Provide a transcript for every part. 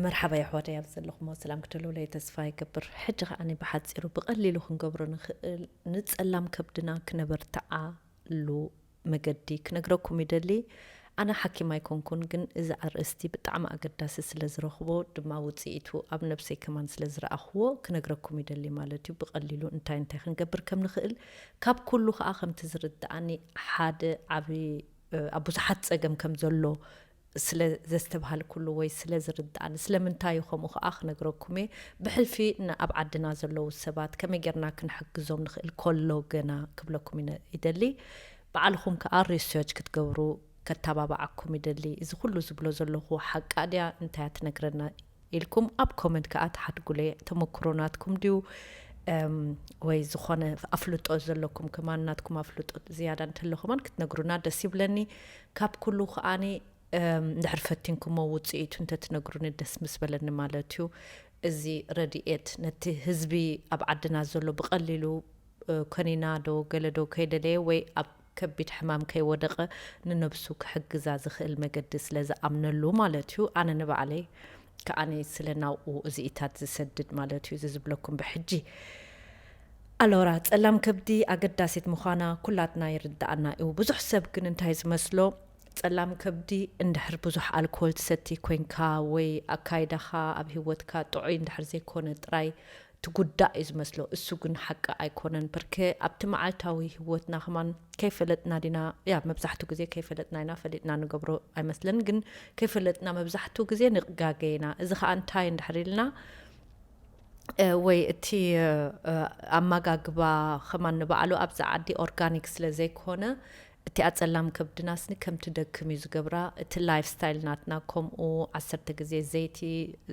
መርሓባ የሕዋተይ፣ ኣብ ዘለኹሞ ሰላም ክትህልውለይ ተስፋ ይገብር። ሕጂ ከኣ ብሓጺሩ ብቐሊሉ ክንገብሮ ንኽእል ንጸላም ከብድና ክነበርትዓሉ መገዲ ክነግረኩም ይደሊ። ኣነ ሓኪም ኣይኮንኩን፣ ግን እዚ ኣርእስቲ ብጣዕሚ ኣገዳሲ ስለ ዝረኽቦ ድማ ውጽኢቱ ኣብ ነብሰይ ከማን ስለ ዝረኣኽዎ ክነግረኩም ይደሊ ማለት እዩ። ብቐሊሉ እንታይ እንታይ ክንገብር ከም ንኽእል፣ ካብ ኩሉ ከኣ ከምቲ ዝርድኣኒ ሓደ ዓቢ ኣብ ብዙሓት ጸገም ከም ዘሎ ስለ ዘስተብሃልኩሉ ወይ ስለ ዝርድኣኒ፣ ስለምንታይ እዩ ከምኡ ከኣ ክነግረኩም እየ። ብሕልፊ ን-፣ ኣብ ዓድና ዘለዉ ሰባት ከመይ ጌርና ክንሕግዞም ንኽእል ከሎ ገና ክብለኩም ይነ-፣ ይደሊ። ባዕልኹም ከኣ ሪሰርች ክትገብሩ ከተባብዓኩም ይደሊ። እዚ ኩሉ ዝብሎ ዘለኹ ሓቃ ድያ? እንታይ እያ ትነግረና ኢልኩም ኣብ ኮመንት ከኣ ትሓድጉለይ። ተመክሮ ናትኩም ድዩ? እም፣ ወይ ዝኾነ ኣፍልጦ ዘለኩም ከማን፣ ናትኩም ኣፍልጦ ዝያዳ እንተሎ ከማን ክትነግሩና ደስ ይብለኒ። ካብ ኩሉ ከኣኒ፣ እም፣ እንድሕር ፈቲንኩሞ ውጽኢቱ እንተትነግሩኒ ደስ ምስ በለኒ ማለት እዩ። እዚ ረድኤት ነቲ ህዝቢ ኣብ ዓድና ዘሎ ብቐሊሉ፣ እ፣ ከኒና ዶ ገለ ዶ ከይደለየ ወይ ኣብ ከቢድ ሕማም ከይወደቐ ንነብሱ ክሕግዛ ዝኽእል መገዲ ስለ ዝኣምነሉ ማለት እዩ። ኣነ ንባዕለይ ከኣኒ ስለ ናብኡ እዚኢታት ዝሰድድ ማለት እዩ። እዚ ዝብለኩም ብሕጂ ኣሎራ፣ ጸላም ከብዲ ኣገዳሲት ምዃና ኩላትና ይርድኣና እዩ። ብዙሕ ሰብ ግን እንታይ ዝመስሎ፣ ጸላም ከብዲ እንድሕር ብዙሕ ኣልኮል ትሰቲ ኮንካ ወይ ኣካይዳኻ ኣብ ህይወትካ ጥዑይ እንድሕር ዘይኮነ ጥራይ ትጉዳእ እዩ ዝመስሎ። እሱ ግን ሓቂ ኣይኮነን። ብርክ ኣብቲ መዓልታዊ ህይወትና ከማን ከይፈለጥና ዲና፣ ያ፣ መብዛሕትኡ ግዜ ከይፈለጥና ኢና፣ ፈሊጥና ንገብሮ ኣይመስለን፣ ግን ከይፈለጥና መብዛሕትኡ ግዜ ንጋገ ኢና። እዚ ኸኣ እንታይ እንድሕር ኢልና፣ እ፣ ወይ እቲ፣ እ፣ ኣመጋግባ ከማን ንባዕሉ ኣብዚ ዓዲ ኦርጋኒክ ስለ ዘይኮነ፣ እቲ ኣጸላም ከብድናስኒ ከም ትደክም እዩ ዝገብራ። እቲ ላይፍ ስታይል ናትና ከምኡ፣ ዓሰርተ ግዜ ዘይቲ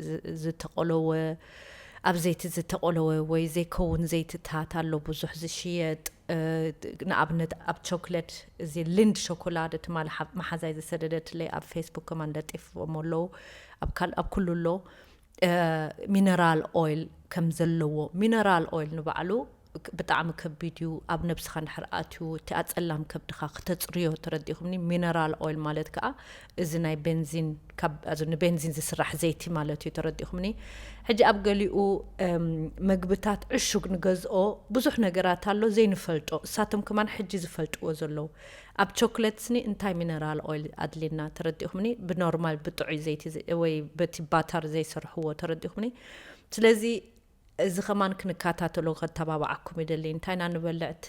ዝ-፣ ዝተቆለወ፣ ኣብ ዘይቲ ዝተቆለወ ወይ ዘይከውን ዘይትታት ኣሎ ብዙሕ ዝሽየጥ። እ፣ ንኣብነት ኣብ ቾክለት፣ እዚ ሊንድ ሾኮላደ ትማሊ ሓ-፣ መሓዛይ ዝሰደደትለይ ኣብ ፌስቡክ ከማን ለጢፎም ኣለዉ። ኣብ ካል-፣ ኣብ ኩሉ ኣሎ። እ፣ ሚነራል ኦይል ከም ዘለዎ፣ ሚነራል ኦይል ንባዕሉ ክ-፣ ብጣዕሚ ከቢድ እዩ። ኣብ ነብስኻ እንድሕር ኣትዩ፣ እቲ ኣጸላም ከብድኻ ክተጽርዮ፣ ተረዲእኩምኒ? ሚነራል ኦይል ማለት ከኣ እዚ ናይ ቤንዚን፣ ካብ፣ ኣዚ ንቤንዚን ዝስራሕ ዘይቲ ማለት እዩ፣ ተረዲእኩምኒ? ሕጂ ኣብ ገሊኡ፣ እም፣ መግብታት ዕሹግ ንገዝኦ ብዙሕ ነገራት ኣሎ ዘይንፈልጦ፣ እሳቶም ከማን ሕጂ ዝፈልጥዎ ዘለዉ። ኣብ ቾክለትስኒ እንታይ ሚነራል ኦይል ኣድልየና፣ ተረዲእኩምኒ? ብኖርማል ብጥዑይ ዘይቲ ዘ-፣ ወይ በቲ ባተር ዘይሰርሕዎ፣ ተረዲእኩምኒ? ስለዚ እዚ ከማን ክንከታተሎ ከተባብዓኩም ይደሊ። እንታይ ኢና ንበልዕ? እቲ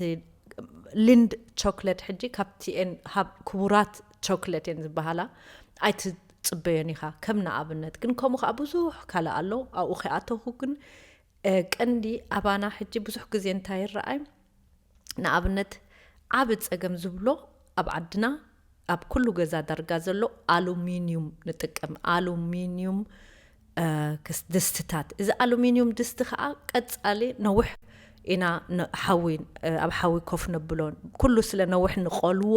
ሊንድ ቾክለት ሕጂ ካብቲ ኤን ሃብ ክቡራት ቾክለት እየን ዝበሃላ፣ ኣይትጽበዮን ኢኻ። ከም ንኣብነት ግን ከምኡ ከኣ ብዙሕ ካልእ ኣሎ። ኣብኡ ከይኣተኹ ግን፣ እ፣ ቀንዲ ኣባና ሕጂ ብዙሕ ግዜ እንታይ ይረኣይ? ንኣብነት ዓቢ ጸገም ዝብሎ ኣብ ዓድና ኣብ ኩሉ ገዛ ዳርጋ ዘሎ ኣሉሚንዩም ንጥቀም። ኣሉሚንዩም፣ እ፣ ክስ-፣ ድስትታት። እዚ ኣሉሚንዩም ድስቲ ከኣ ቀጻሊ ነዊሕ ኢና ን-፣ ሓዊ፣ እ፣ ኣብ ሓዊ ኮፍ ነብሎ። ኩሉ ስለ ነዊሕ ንቆልዎ፣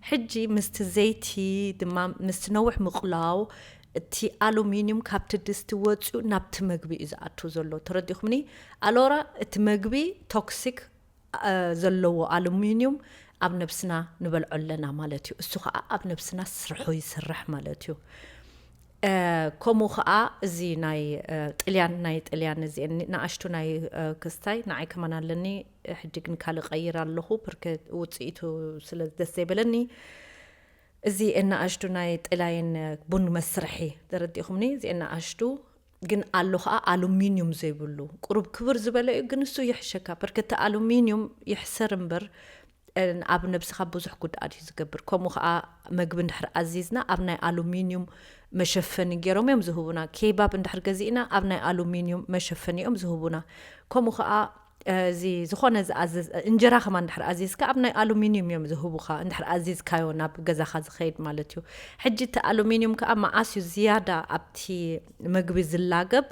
ሕጂ ምስቲ ዘይቲ ድማ ምስቲ ነዊሕ ምቁላው እቲ ኣሉሚንዩም ካብቲ ድስቲ ወጺኡ ናብቲ መግቢ እዩ ዝኣቱ ዘሎ። ተረዲኹምኒ? ኣሎራ እቲ መግቢ ቶክሲክ እ፣ ዘለዎ ኣሉሚንዩም ኣብ ነብስና ንበልዖ ኣለና ማለት እዩ። እሱ ኸኣ ኣብ ነብስና ስርሑ ይሰርሕ ማለት እዩ። እ፣ ከምኡ ኸኣ እዚ ናይ፣ እ፣ ጥልያን፣ ናይ ጥልያን እዚአን ን-፣ ንኣሽቱ ናይ፣ እ፣ ክስታይ ንዓይ ከማን ኣለኒ። ሕጂ ግን ካልእ ቀይር ኣለኹ፣ ብርክ ውጽኢቱ ስለ ደስ ዘይበለኒ። እዚ ንኣሽቱ ናይ ጥላይን ቡን መስርሒ ተረዲእኹምኒ? እዚ ንኣሽቱ ግን ኣሎ ኸኣ ኣሉሚንዩም ዘይብሉ፣ ቁሩብ ክብር ዝበለ እዩ፣ ግን እሱ ይሕሸካ። በርከቲ ኣሉሚንዩም ይሕሰር እምበር፣ እ፣ ኣብ ነብስኻ ብዙሕ ጉድኣት እዩ ዝገብር። ከምኡ ኸኣ መግቢ እንድሕር ኣዚዝና ኣብ ናይ ኣሉሚንዩም መሸፈኒ ገይሮም እዮም ዝህቡና። ኬባብ እንድሕር ገዚእና ኣብ ናይ ኣሉሚንዩም መሸፈኒ እዮም ዝህቡና። ከምኡ ኸኣ፣ እ፣ እዚ ዝኾነ ዝኣዘዝ፣ እንጀራ ከማን እንድሕር ኣዚዝካ ኣብ ናይ ኣሉሚንዩም እዮም ዝህቡኻ፣ እንድሕር ኣዚዝካዮ ናብ ገዛኻ ዝኸይድ ማለት እዩ። ሕጂ እቲ ኣሉሚንዩም ከኣ መዓስ እዩ ዝያዳ ኣብቲ መግቢ ዝላገብ?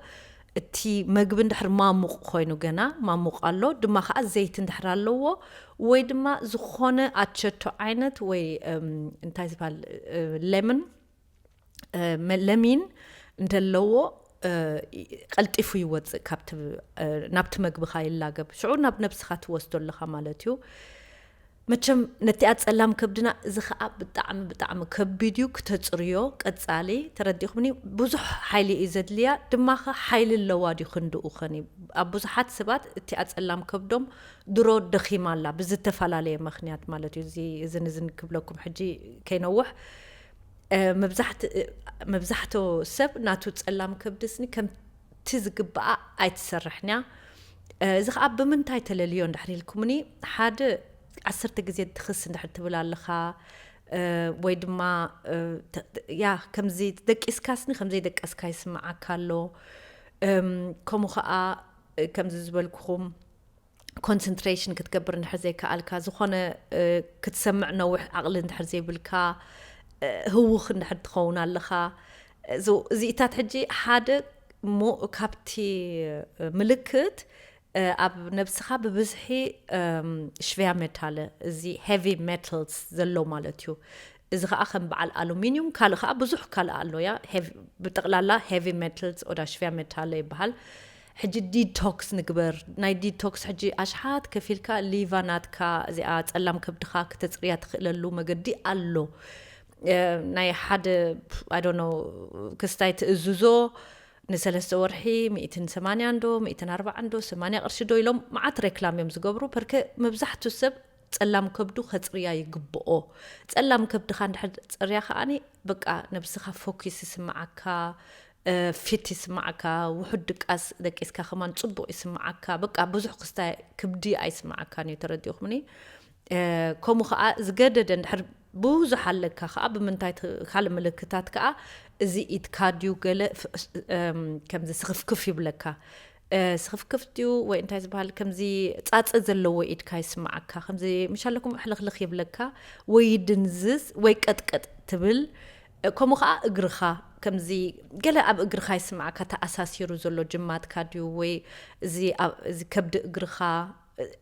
እቲ መግቢ እንድሕር ማሙቕ ኮይኑ፣ ገና ማሙቕ ኣሎ፣ ድማ ከኣ ዘይቲ እንድሕር ኣለዎ፣ ወይ ድማ ዝኾነ ኣቸቶ ዓይነት ወይ፣ እም፣ እንታይ ዝበሃል፣ እ፣ ሌመን፣ እ፣ መ-፣ ለሚን እንተለዎ፣ እ፣ ቀልጢፉ ይወጽእ ካብቲ፣ እ፣ ናብቲ መግብኻ ይላገብ። ሽዑ ናብ ነብስኻ ትወስዶ ኣለኻ ማለት እዩ። መቸም ነቲኣ ጸላም ከብድና፣ እዚ ኸኣ ብጣዕሚ ብጣዕሚ ከቢድ እዩ ክተጽርዮ። ቀጻሊ ተረዲኹምኒ፣ ብዙሕ ሓይሊ እዩ ዘድልያ። ድማ ኸ ሓይሊ ኣለዋ ድዩ ክንድኡ ኸኒ? ኣብ ብዙሓት ሰባት እቲኣ ጸላም ከብዶም ድሮ ደኺማ ኣላ፣ ብዝተፈላለየ ምኽንያት ማለት እዩ። እዚ እዝን እዝን ክብለኩም ሕጂ ከይነውሕ፣ እ፣ መብዛሕት-፣ መብዛሕትኡ ሰብ ናቱ ጸላም ከብዲ ስኒ ከምቲ ዝግብኣ ኣይትሰርሕን እያ። እ፣ እዚ ኸኣ ብምንታይ ተለልዮ እንድሕር ኢልኩምኒ፣ ሓደ ዓሰርተ ግዜ ትኽስ እንድሕር ትብል ኣለኻ፣ እ፣ ወይ ድማ፣ እ፣ ተ-፣ ተ-፣ ያ ከምዚ ደቂስካ ስኒ ከምዘይ ደቀስካ ይስምዓካ ኣሎ። እም፣ ከምኡ ኸኣ፣ እ፣ ከምዚ ዝበልኩኹም ኮንሰንትሬሽን ክትገብር እንድሕር ዘይከኣልካ፣ ዝኾነ፣ እ፣ ክትሰምዕ ነዊሕ ዓቕሊ እንድሕር ዘይብልካ፣ እ፣ ህውኽ እንድሕር ትኸውን ኣለኻ። እዚ፣ እዚኢታት ሕጂ ሓደ ሞ-፣ ካብቲ፣ እ፣ ምልክት፣ እ፣ ኣብ ነብስኻ ብብዝሒ፣ እም፣ ሽቪያ ሜታለ፣ እዚ ሄቪ ሜታልስ ዘሎ ማለት እዩ። እዚ ኸኣ ከም በዓል ኣሉሚኒዩም፣ ካልእ ኸኣ ብዙሕ ካልእ ኣሎ፣ ያ፣ ሄቪ፣ ብጠቕላላ ሄቪ ሜታልስ ኦዳ ሽቪያ ሜታለ ይበሃል። ሕጂ ዲቶክስ ንግበር። ናይ ዲቶክስ ሕጂ ኣሽሓት ከፊልካ ሊቫ ናትካ፣ እዚኣ ጸላም ከብድኻ ክተጽርያ ትኽእለሉ መገዲ ኣሎ። እ፣ ናይ ሓደ፣ I don't know፣ ክስታይ ትእዝዞ፣ ንሰለስተ ወርሒ ሚእትን ሰማንያን ዶ፣ ሚእትን ኣርባዓን ዶ፣ ሰማንያ ቅርሺ ዶ ኢሎም መዓት ሬክላም እዮም ዝገብሩ። ፐርከ መብዛሕቱ ሰብ ጸላም ከብዱ ከጽርያ ይግብኦ። ጸላም ከብድኻ እንድሕር ጸርያ ከኣኒ፣ በቃ፣ ነብስኻ ፎኪስ ይስምዓካ፣ እ፣ ፊት ይስምዓካ፣ ውሑድ ድቃስ ደቂስካ ከማን ጽቡቕ ይስምዓካ። በቃ፣ ብዙሕ ክስታይ ክብዲ ኣይስምዓካን እዩ፣ ተረዲእኩምኒ? እ፣ ከምኡ ኸኣ ዝገደደ እንድሕር ብዙሕ ኣለካ ኸኣ፣ ብምንታይ ት-፣ ካልእ ምልክታት ከኣ፣ እዚ ኢድካ ድዩ ገለ ፍ-፣ እም፣ ከምዚ ስኽፍክፍ ይብለካ። እ፣ ስኽፍክፍ ድዩ ወይ እንታይ ዝበሃል፣ ከምዚ ጻጸ ዘለዎ ኢድካ ይስምዓካ። ከምዚ ምሽ ኣለኩም ሕልኽልኽ ይብለካ፣ ወይ ይድንዝዝ፣ ወይ ቀጥቀጥ ትብል። እ፣ ከምኡ ኸኣ እግርኻ፣ ከምዚ ገለ ኣብ እግርኻ ይስምዓካ፣ ተኣሳሲሩ ዘሎ ጅማትካ ድዩ፣ ወይ እዚ ኣብ፣ እዚ ከብዲ እግርኻ፣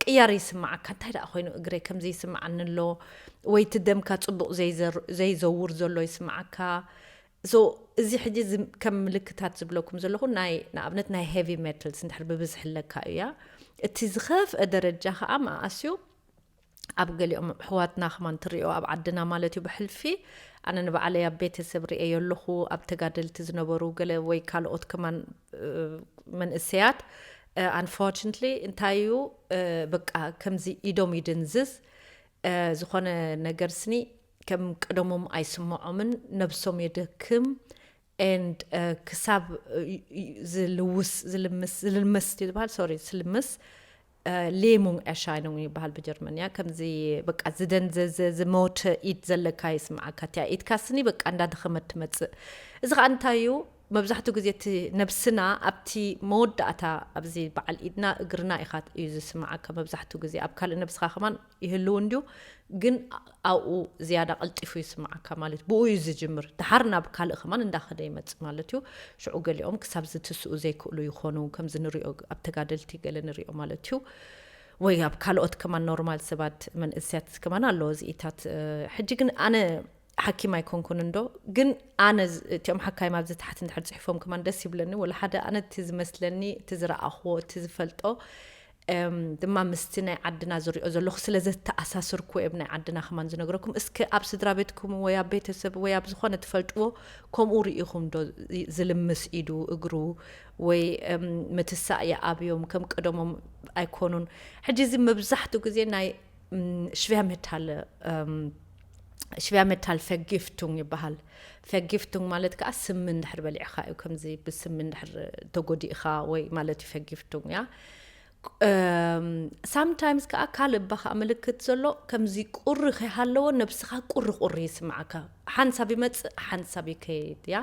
ቅያር ይስምዓካ። እንታይ ደኣ ኮይኑ እግረይ ከምዚ ይስምዓኒ ኣሎ? ወይ እቲ ደምካ ጽቡቕ ዘይዘር-፣ ዘይዘውር ዘሎ ይስምዓካ። So፣ እዚ ሕጂ እዚ ከም ምልክታት ዝብለኩም ዘለኹ ናይ፣ ንኣብነት ናይ ሄቪ ሜታልስ እንድሕር ብብዝሒ ኣለካ እያ። እቲ ዝኸፍአ ደረጃ ኸኣ መኣስ እዩ? ኣብ ገሊኦም ኣሕዋትና ከማን ትሪኦ፣ ኣብ ዓድና ማለት እዩ ብሕልፊ። ኣነ ንባዕለይ ኣብ ቤተሰብ ርእየ ኣለኹ፣ ኣብ ተጋደልቲ ዝነበሩ ገለ ወይ ካልኦት ከማን፣ እ፣ መንእሰያት፣ እ፣ unfortunately እንታይ እዩ፣ እ፣ በቃ ከምዚ ኢዶም ይድንዝዝ፣ እ፣ ዝኾነ ነገር ስኒ ከም ቀደሞም ኣይስምዖምን፣ ነብሶም የደክም፣ and፣ እ፣ ክሳብ፣ እ፣ ይ-፣ ይ-፣ ዝልውስ፣ ዝልምስ፣ ዝልምስ ድዩ ዝበሃል? ሶሪ፣ ዝልምስ፣ እ፣ ሌሙን ኤርሻይኑንግ ይበሃል ብጀርመንያ። ከምዚ በቃ ዝደንዘዘ፣ ዝሞተ ኢድ ዘለካ ይስምዓካ። እቲያ ኢድካ ስኒ በቃ እንዳደኸመት ትመጽእ። እዚ ኸኣ እንታይ እዩ? መብዛሕትኡ ግዜ እቲ ነብስና ኣብቲ መወዳእታ፣ ኣብዚ በዓል ኢድና፣ እግርና ኢኻ እዩ ዝስምዓካ መብዛሕትኡ ግዜ። ኣብ ካልእ ነብስኻ ከማን ይህልው እንድዩ፣ ግን ኣብኡ ዝያዳ ቀልጢፉ ይስምዓካ ማለት ብኡ እዩ ዝጅምር። ደሓር ናብ ካልእ ከማን እንዳኸደ ይመጽእ ማለት እዩ። ሽዑ ገሊኦም ክሳብ ዝትስኡ ዘይክእሉ ይኾኑ፣ ከምዚ ንሪኦ ኣብ ተጋደልቲ ገለ ንሪኦ ማለት እዩ። ወይ ኣብ ካልኦት ከማን ኖርማል ሰባት፣ መንእሰያት ከማን ኣለዎ እዚኢታት። እ፣ ሕጂ ግን ኣነ ሓኪም ኣይኮንኩን እንዶ፣ ግን ኣነ ዝ-፣ እቲኦም ሓካይም ኣብዚ ታሕቲ እንድሕር ጽሒፎም ከማን ደስ ይብለኒ። ወላ ሓደ ኣነ እቲ ዝመስለኒ፣ እቲ ዝረኣኽዎ፣ እቲ ዝፈልጦ፣ እም፣ ድማ ምስቲ ናይ ዓድና ዝሪኦ ዘለኹ ስለ ዘተኣሳስርኩ እየ ናይ ዓድና ከማን ዝነግረኩም። እስከ ኣብ ስድራ ቤትኩም ወይ ኣብ ቤተሰብ ወይ ኣብ ዝኾነ ትፈልጥዎ ከምኡ ርኢኹም ዶ ዝ-፣ ዝልምስ ኢዱ፣ እግሩ ወይ፣ እም፣ ምትሳእ ይኣብዮም፣ ከም ቀደሞም ኣይኮኑን። ሕጂ እዚ መብዛሕትኡ ግዜ ናይ፣ እም፣ ሽቪያ ሜታል፣ እም፣ ሽቪያ ሜታል ቨርጊፍቱንግ ይበሃል። ቨርጊፍቱንግ ማለት ከኣ ስሚ እንድሕር በሊዕኻ እዩ፣ ከምዚ ብስሚ እንድሕር ተጎዲእኻ ወይ ማለት እዩ ቨርጊፍቱንግ፣ ያ። እም፣ ሳምታይምስ ከኣ ካልእ እባ ከኣ ምልክት ዘሎ፣ ከምዚ ቁሪ ከይሃለዎ ነብስኻ ቁሪ ቁሪ ይስምዓካ። ሓንሳብ ይመጽእ፣ ሓንሳብ ይከይድ፣ ያ።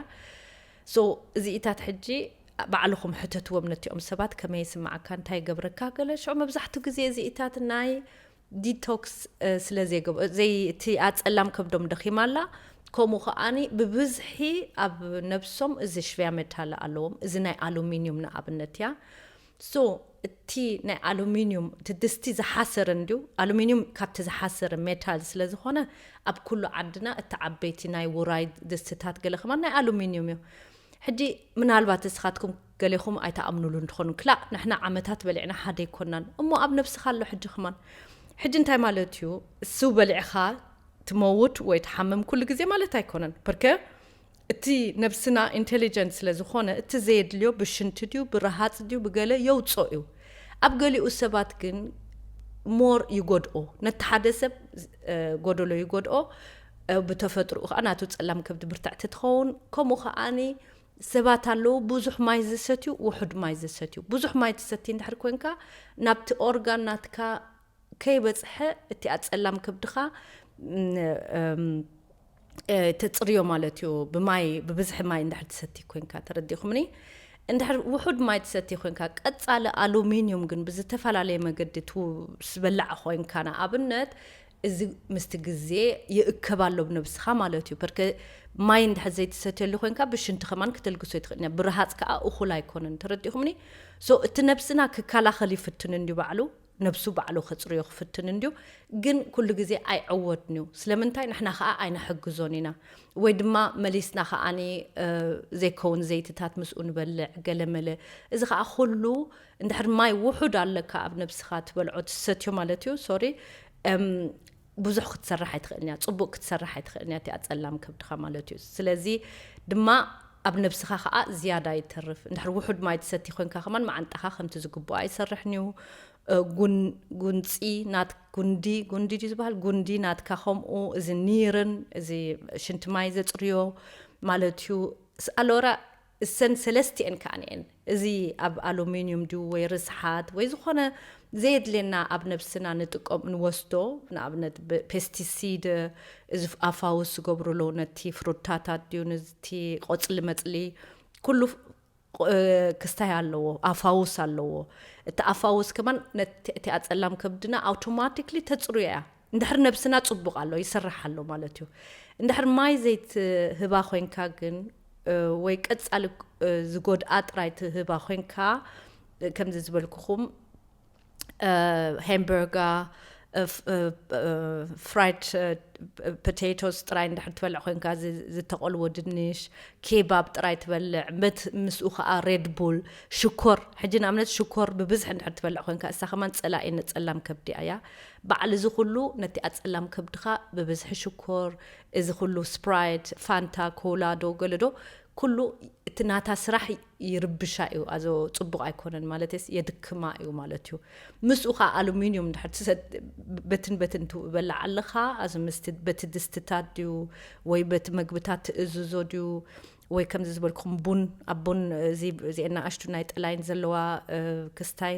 So፣ እዚኢታት ሕጂ ባዕልኹም ሕተትዎም ነቲኦም ሰባት፣ ከመይ ይስምዓካ፣ እንታይ ይገብረካ፣ ገለ። ሽዑ መብዛሕትኡ ግዜ እዚኢታት ናይ ዲቶክስ፣ እ፣ ስለ ዘይገብ-፣ ዘይ-፣ እቲ ኣጸላም ከብዶም ደኺማ ኣላ። ከምኡ ከኣኒ ብብዝሒ ኣብ ነብሶም እዚ ሽቪያ ሜታል ኣለዎም። እዚ ናይ ኣሉሚንዩም ንኣብነት እያ። So፣ እቲ ናይ ኣሉሚንዩም፣ እቲ ድስቲ ዝሓሰረ እንድዩ። ኣሉሚንዩም ካብቲ ዝሓሰረ ሜታል ስለ ዝኾነ፣ ኣብ ኩሉ ዓድና እቲ ዓበይቲ ናይ ውራይ ድስትታት ገለ ከማን ናይ ኣሉሚንዩም እዩ። ሕጂ ምናልባት እስኻትኩም ገሌኹም ኣይትኣምኑሉን ትኾኑ። ክላእ ንሕና ዓመታት በሊዕና ሓደ ኣይኮናን። እሞ ኣብ ነብስኻ ኣሎ ሕጂ ከማን። ሕጂ እንታይ ማለት እዩ? እሱ በሊዕኻ ትመውት ወይ ትሓምም ኩሉ ግዜ ማለት ኣይኮነን። ብርከ እቲ ነብስና ኢንቴሊጀንት ስለ ዝኾነ፣ እቲ ዘየድልዮ ብሽንቲ ድዩ፣ ብረሃፅ ድዩ፣ ብገለ የውፅኦ እዩ። ኣብ ገሊኡ ሰባት ግን ሞር ይጎድኦ። ነቲ ሓደ ሰብ፣ እ፣ ጎደሎ ይጎድኦ፣ እ፣ ብተፈጥሮኡ ከዓ ናቱ ጸላም ከብዲ ብርትዕቲ ትኸውን። ከምኡ ከዓኒ ሰባት ኣለዉ ብዙሕ ማይ ዝሰትዩ፣ ውሑድ ማይ ዝሰትዩ። ብዙሕ ማይ ትሰቲ እንድሕር ኮንካ፣ ናብቲ ኦርጋን ናትካ ከይበጽሐ እቲ ኣጸላም ከብድኻ፣ ም፣ እም፣ እ፣ ተጽርዮ ማለት እዩ። ብማይ፣ ብብዝሒ ማይ እንድሕር ትሰቲ ኮንካ፣ ተረዲእኩምኒ? እንድሕር ውሑድ ማይ ትሰቲ ኮንካ፣ ቀጻሊ ኣሉሚንዩም ግን ብዝተፈላለየ መገዲ ትው-፣ ዝበላዕ ኮንካ፣ ንኣብነት፣ እዚ ምስቲ ግዜ ይእከብ ኣሎ ብነብስኻ ማለት እዩ። በርከ ማይ እንድሕር ዘይትሰትየሉ ኮንካ፣ ብሽንቲ ከማን ክተልግሶ ትኽእል እያ። ብረሃጽ ከኣ እኹል ኣይኮነን። ተረዲእኩምኒ? ሶ፣ እቲ ነብስና ክከላኸል ይፍትን እንድዩ ባዕሉ፣ ነብሱ ባዕሉ ከጽርዮ ክፍትን እንድዩ፣ ግን ኩሉ ግዜ ኣይዕወትን እዩ። ስለምንታይ? ንሕና ከኣ ኣይንሕግዞን ኢና። ወይ ድማ መሊስና ከኣኒ፣ እ፣ ዘይከውን ዘይትታት ምስኡ ንበልዕ፣ ገለመለ። እዚ ከኣ ኩሉ እንድሕር ማይ ውሑድ ኣለካ ኣብ ነብስኻ ትበልዖ ትሰትዮ ማለት እዩ፣ ሶሪ፣ እም፣ ብዙሕ ክትሰርሕ ኣይትኽእልን እያ፣ ጽቡቕ ክትሰርሕ ኣይትኽእልን እያ፣ እቲኣ ጸላም ከብድኻ ማለት እዩ። ስለዚ ድማ ኣብ ነብስኻ ኸኣ ዝያዳ ይተርፍ። እንድሕር ውሑድ ማይ ትሰቲ ኮንካ ከማን መዓንጣኻ ከምቲ ዝግብኦ ኣይሰርሕን እዩ። እ፣ ጉን-፣ ጉንጺ ናት-፣ ጉንዲ፣ ጉንዲ ድዩ ዝበሃል? ጉንዲ ናትካ ከምኡ፣ እዚ ኒርን፣ እዚ ሽንቲ ማይ ዘጽርዮ ማለት እዩ። ስ-፣ ኣሎራ እሰን ሰለስቲኤን ከኣን እየን። እዚ ኣብ ኣሉሚንዩም ድዩ ወይ ርስሓት ወይ ዝኾነ ዘየድልየና ኣብ ነብስና ንጥቀም፣ ንወስዶ፣ ንኣብነት ብ-፣ ፔስቲሲድ፣ እዚ ፍ-፣ ኣፋውስ ዝገብሩ ኣለዉ፣ ነቲ ፍሩታታት ድዩ፣ ነቲ ቆጽሊ መጽሊ፣ ኩሉ ፍ-፣ እ፣ ክስታይ ኣለዎ፣ ኣፋውስ ኣለዎ። እቲ ኣፋውስ ከማን ነቲ፣ እቲ ኣጸላም ከብድና ኣውቶማቲክሊ ተጽርዮ እያ። እንድሕር ነብስና ጽቡቕ ኣሎ፣ ይሰርሕ ኣሎ ማለት እዩ። እንድሕር ማይ ዘይትህባ ኮይንካ ግን፣ እ፣ ወይ ቀጻሊ፣ እ፣ ዝጎድኣ ጥራይ ትህባ ኮይንካ፣ እ፣ ከምዚ ዝበልኩኹም፣ እ፣ ሃምበርጋ፣ እ፣ ፍ-፣ እ፣ እ፣ ፍራይድ፣ እ፣ ፖቴቶስ ጥራይ እንድሕር ትበልዕ ኮይንካ፣ ዝ-፣ ዝተቆልወ ድንሽ፣ ኬባብ ጥራይ ትበልዕ፣ መት-፣ ምስኡ ከኣ ሬድ ቡል፣ ሽኮር። ሕጂ ንኣብነት ሽኮር ብብዝሒ እንድሕር ትበልዕ ኮይንካ፣ እሳ ከማን ጸላኢ ንጸላም ከብዲ እያ። ባዕል እዚ ኩሉ ነቲ ኣጸላም ከብድኻ ብብዝሒ ሽኮር፣ እዚ ኩሉ ስፕራይት፣ ፋንታ፣ ኮላ ዶ ገለ ዶ፣ ኩሉ እቲ ናታ ስራሕ ይርብሻ እዩ። ኣዞ ጽቡቕ ኣይኮነን ማለትስ የድክማ እዩ ማለት እዩ። ምስኡ ኸኣ ኣሉሚንዩም እንድሕር ትሰት-፣ በትን በትን ትበልዕ ኣለኻ፣ ኣዞ ምስቲ በቲ ድስትታት ድዩ ወይ በቲ መግብታት ትእዝዞ ድዩ ወይ ከምዚ ዝበልኩም ቡን፣ ኣብ ቡን እዚ፣ እዚኤን ንኣሽቱ ናይ ጥላይን ዘለዋ፣ እ፣ ክስታይ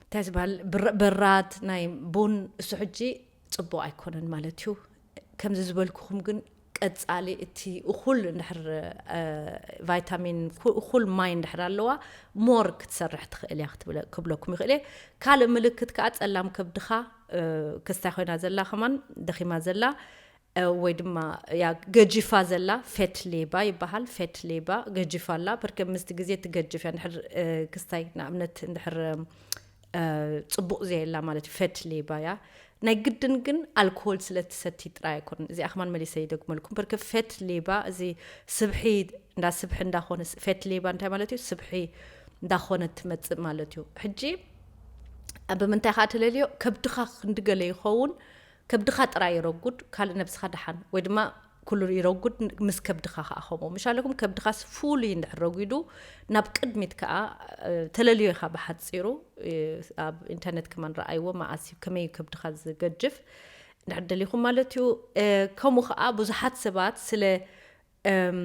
እንታይ ዝበሃል ብር-፣ በራድ ናይ ቡን፣ እሱ ሕጂ ጽቡቕ ኣይኮነን ማለት እዩ። ከምዚ ዝበልኩኹም ግን ቀጻሊ እቲ እኹል እንድሕር፣ እ፣ ቫይታሚን ኩ-፣ እኹል ማይ እንድሕር ኣለዋ ሞር ክትሰርሕ ትኽእል እያ ክትብለ-፣ ክብለኩም ይኽእል እየ። ካልእ ምልክት ከኣ ጸላም ከብድኻ፣ እ፣ ክስታይ ኮይና ዘላ ከማን ደኺማ ዘላ፣ እ፣ ወይ ድማ ያ ገጂፋ ዘላ ፌት ሌባ ይበሃል። ፌት ሌባ ገጂፋ ኣላ። ብርክ ምስቲ ግዜ ትገጅፍ እያ። እንድሕር፣ እ፣ ክስታይ ንኣብነት እንድሕር፣ እ፣ ጽቡቕ ዘየላ ማለት እዩ። ፌት ሌባ እያ። ናይ ግድን ግን ኣልኮል ስለ ትሰቲ ጥራይ ኣይኮነን። እዚኣ ከማን መሊሰ ይደግመልኩም። ብርክ ፌት ሌባ እዚ ስብሒ እንዳ ስብሒ እንዳኾነ ስ-፣ ፌት ሌባ እንታይ ማለት እዩ? ስብሒ እንዳኾነ ትመጽእ ማለት እዩ። ሕጂ ኣብ ምንታይ ከኣ ተለልዮ? ከብድኻ ክንዲ ገለ ይኸውን፣ ከብድኻ ጥራይ ይረጉድ፣ ካልእ ነብስኻ ደሓን፣ ወይ ድማ ኩሉ ይረጉድ፣ ምስ ከብድኻ ከኣ ከምኡ። ምሻለኩም ከብድኻስ ፉሉይ እንድሕር ረጒዱ፣ ናብ ቅድሚት ከኣ፣ እ፣ ተለልዮ ኢኻ ብሓጺሩ፣ እ፣ ኣብ ኢንተርነት ከማን ረኣይዎ፣ መኣስ እዩ፣ ከመይ እዩ ከብድኻ ዝገጅፍ፣ እንድሕር ደሊኹም ማለት እዩ። እ፣ ከምኡ ከኣ ብዙሓት ሰባት ስለ፣ እም፣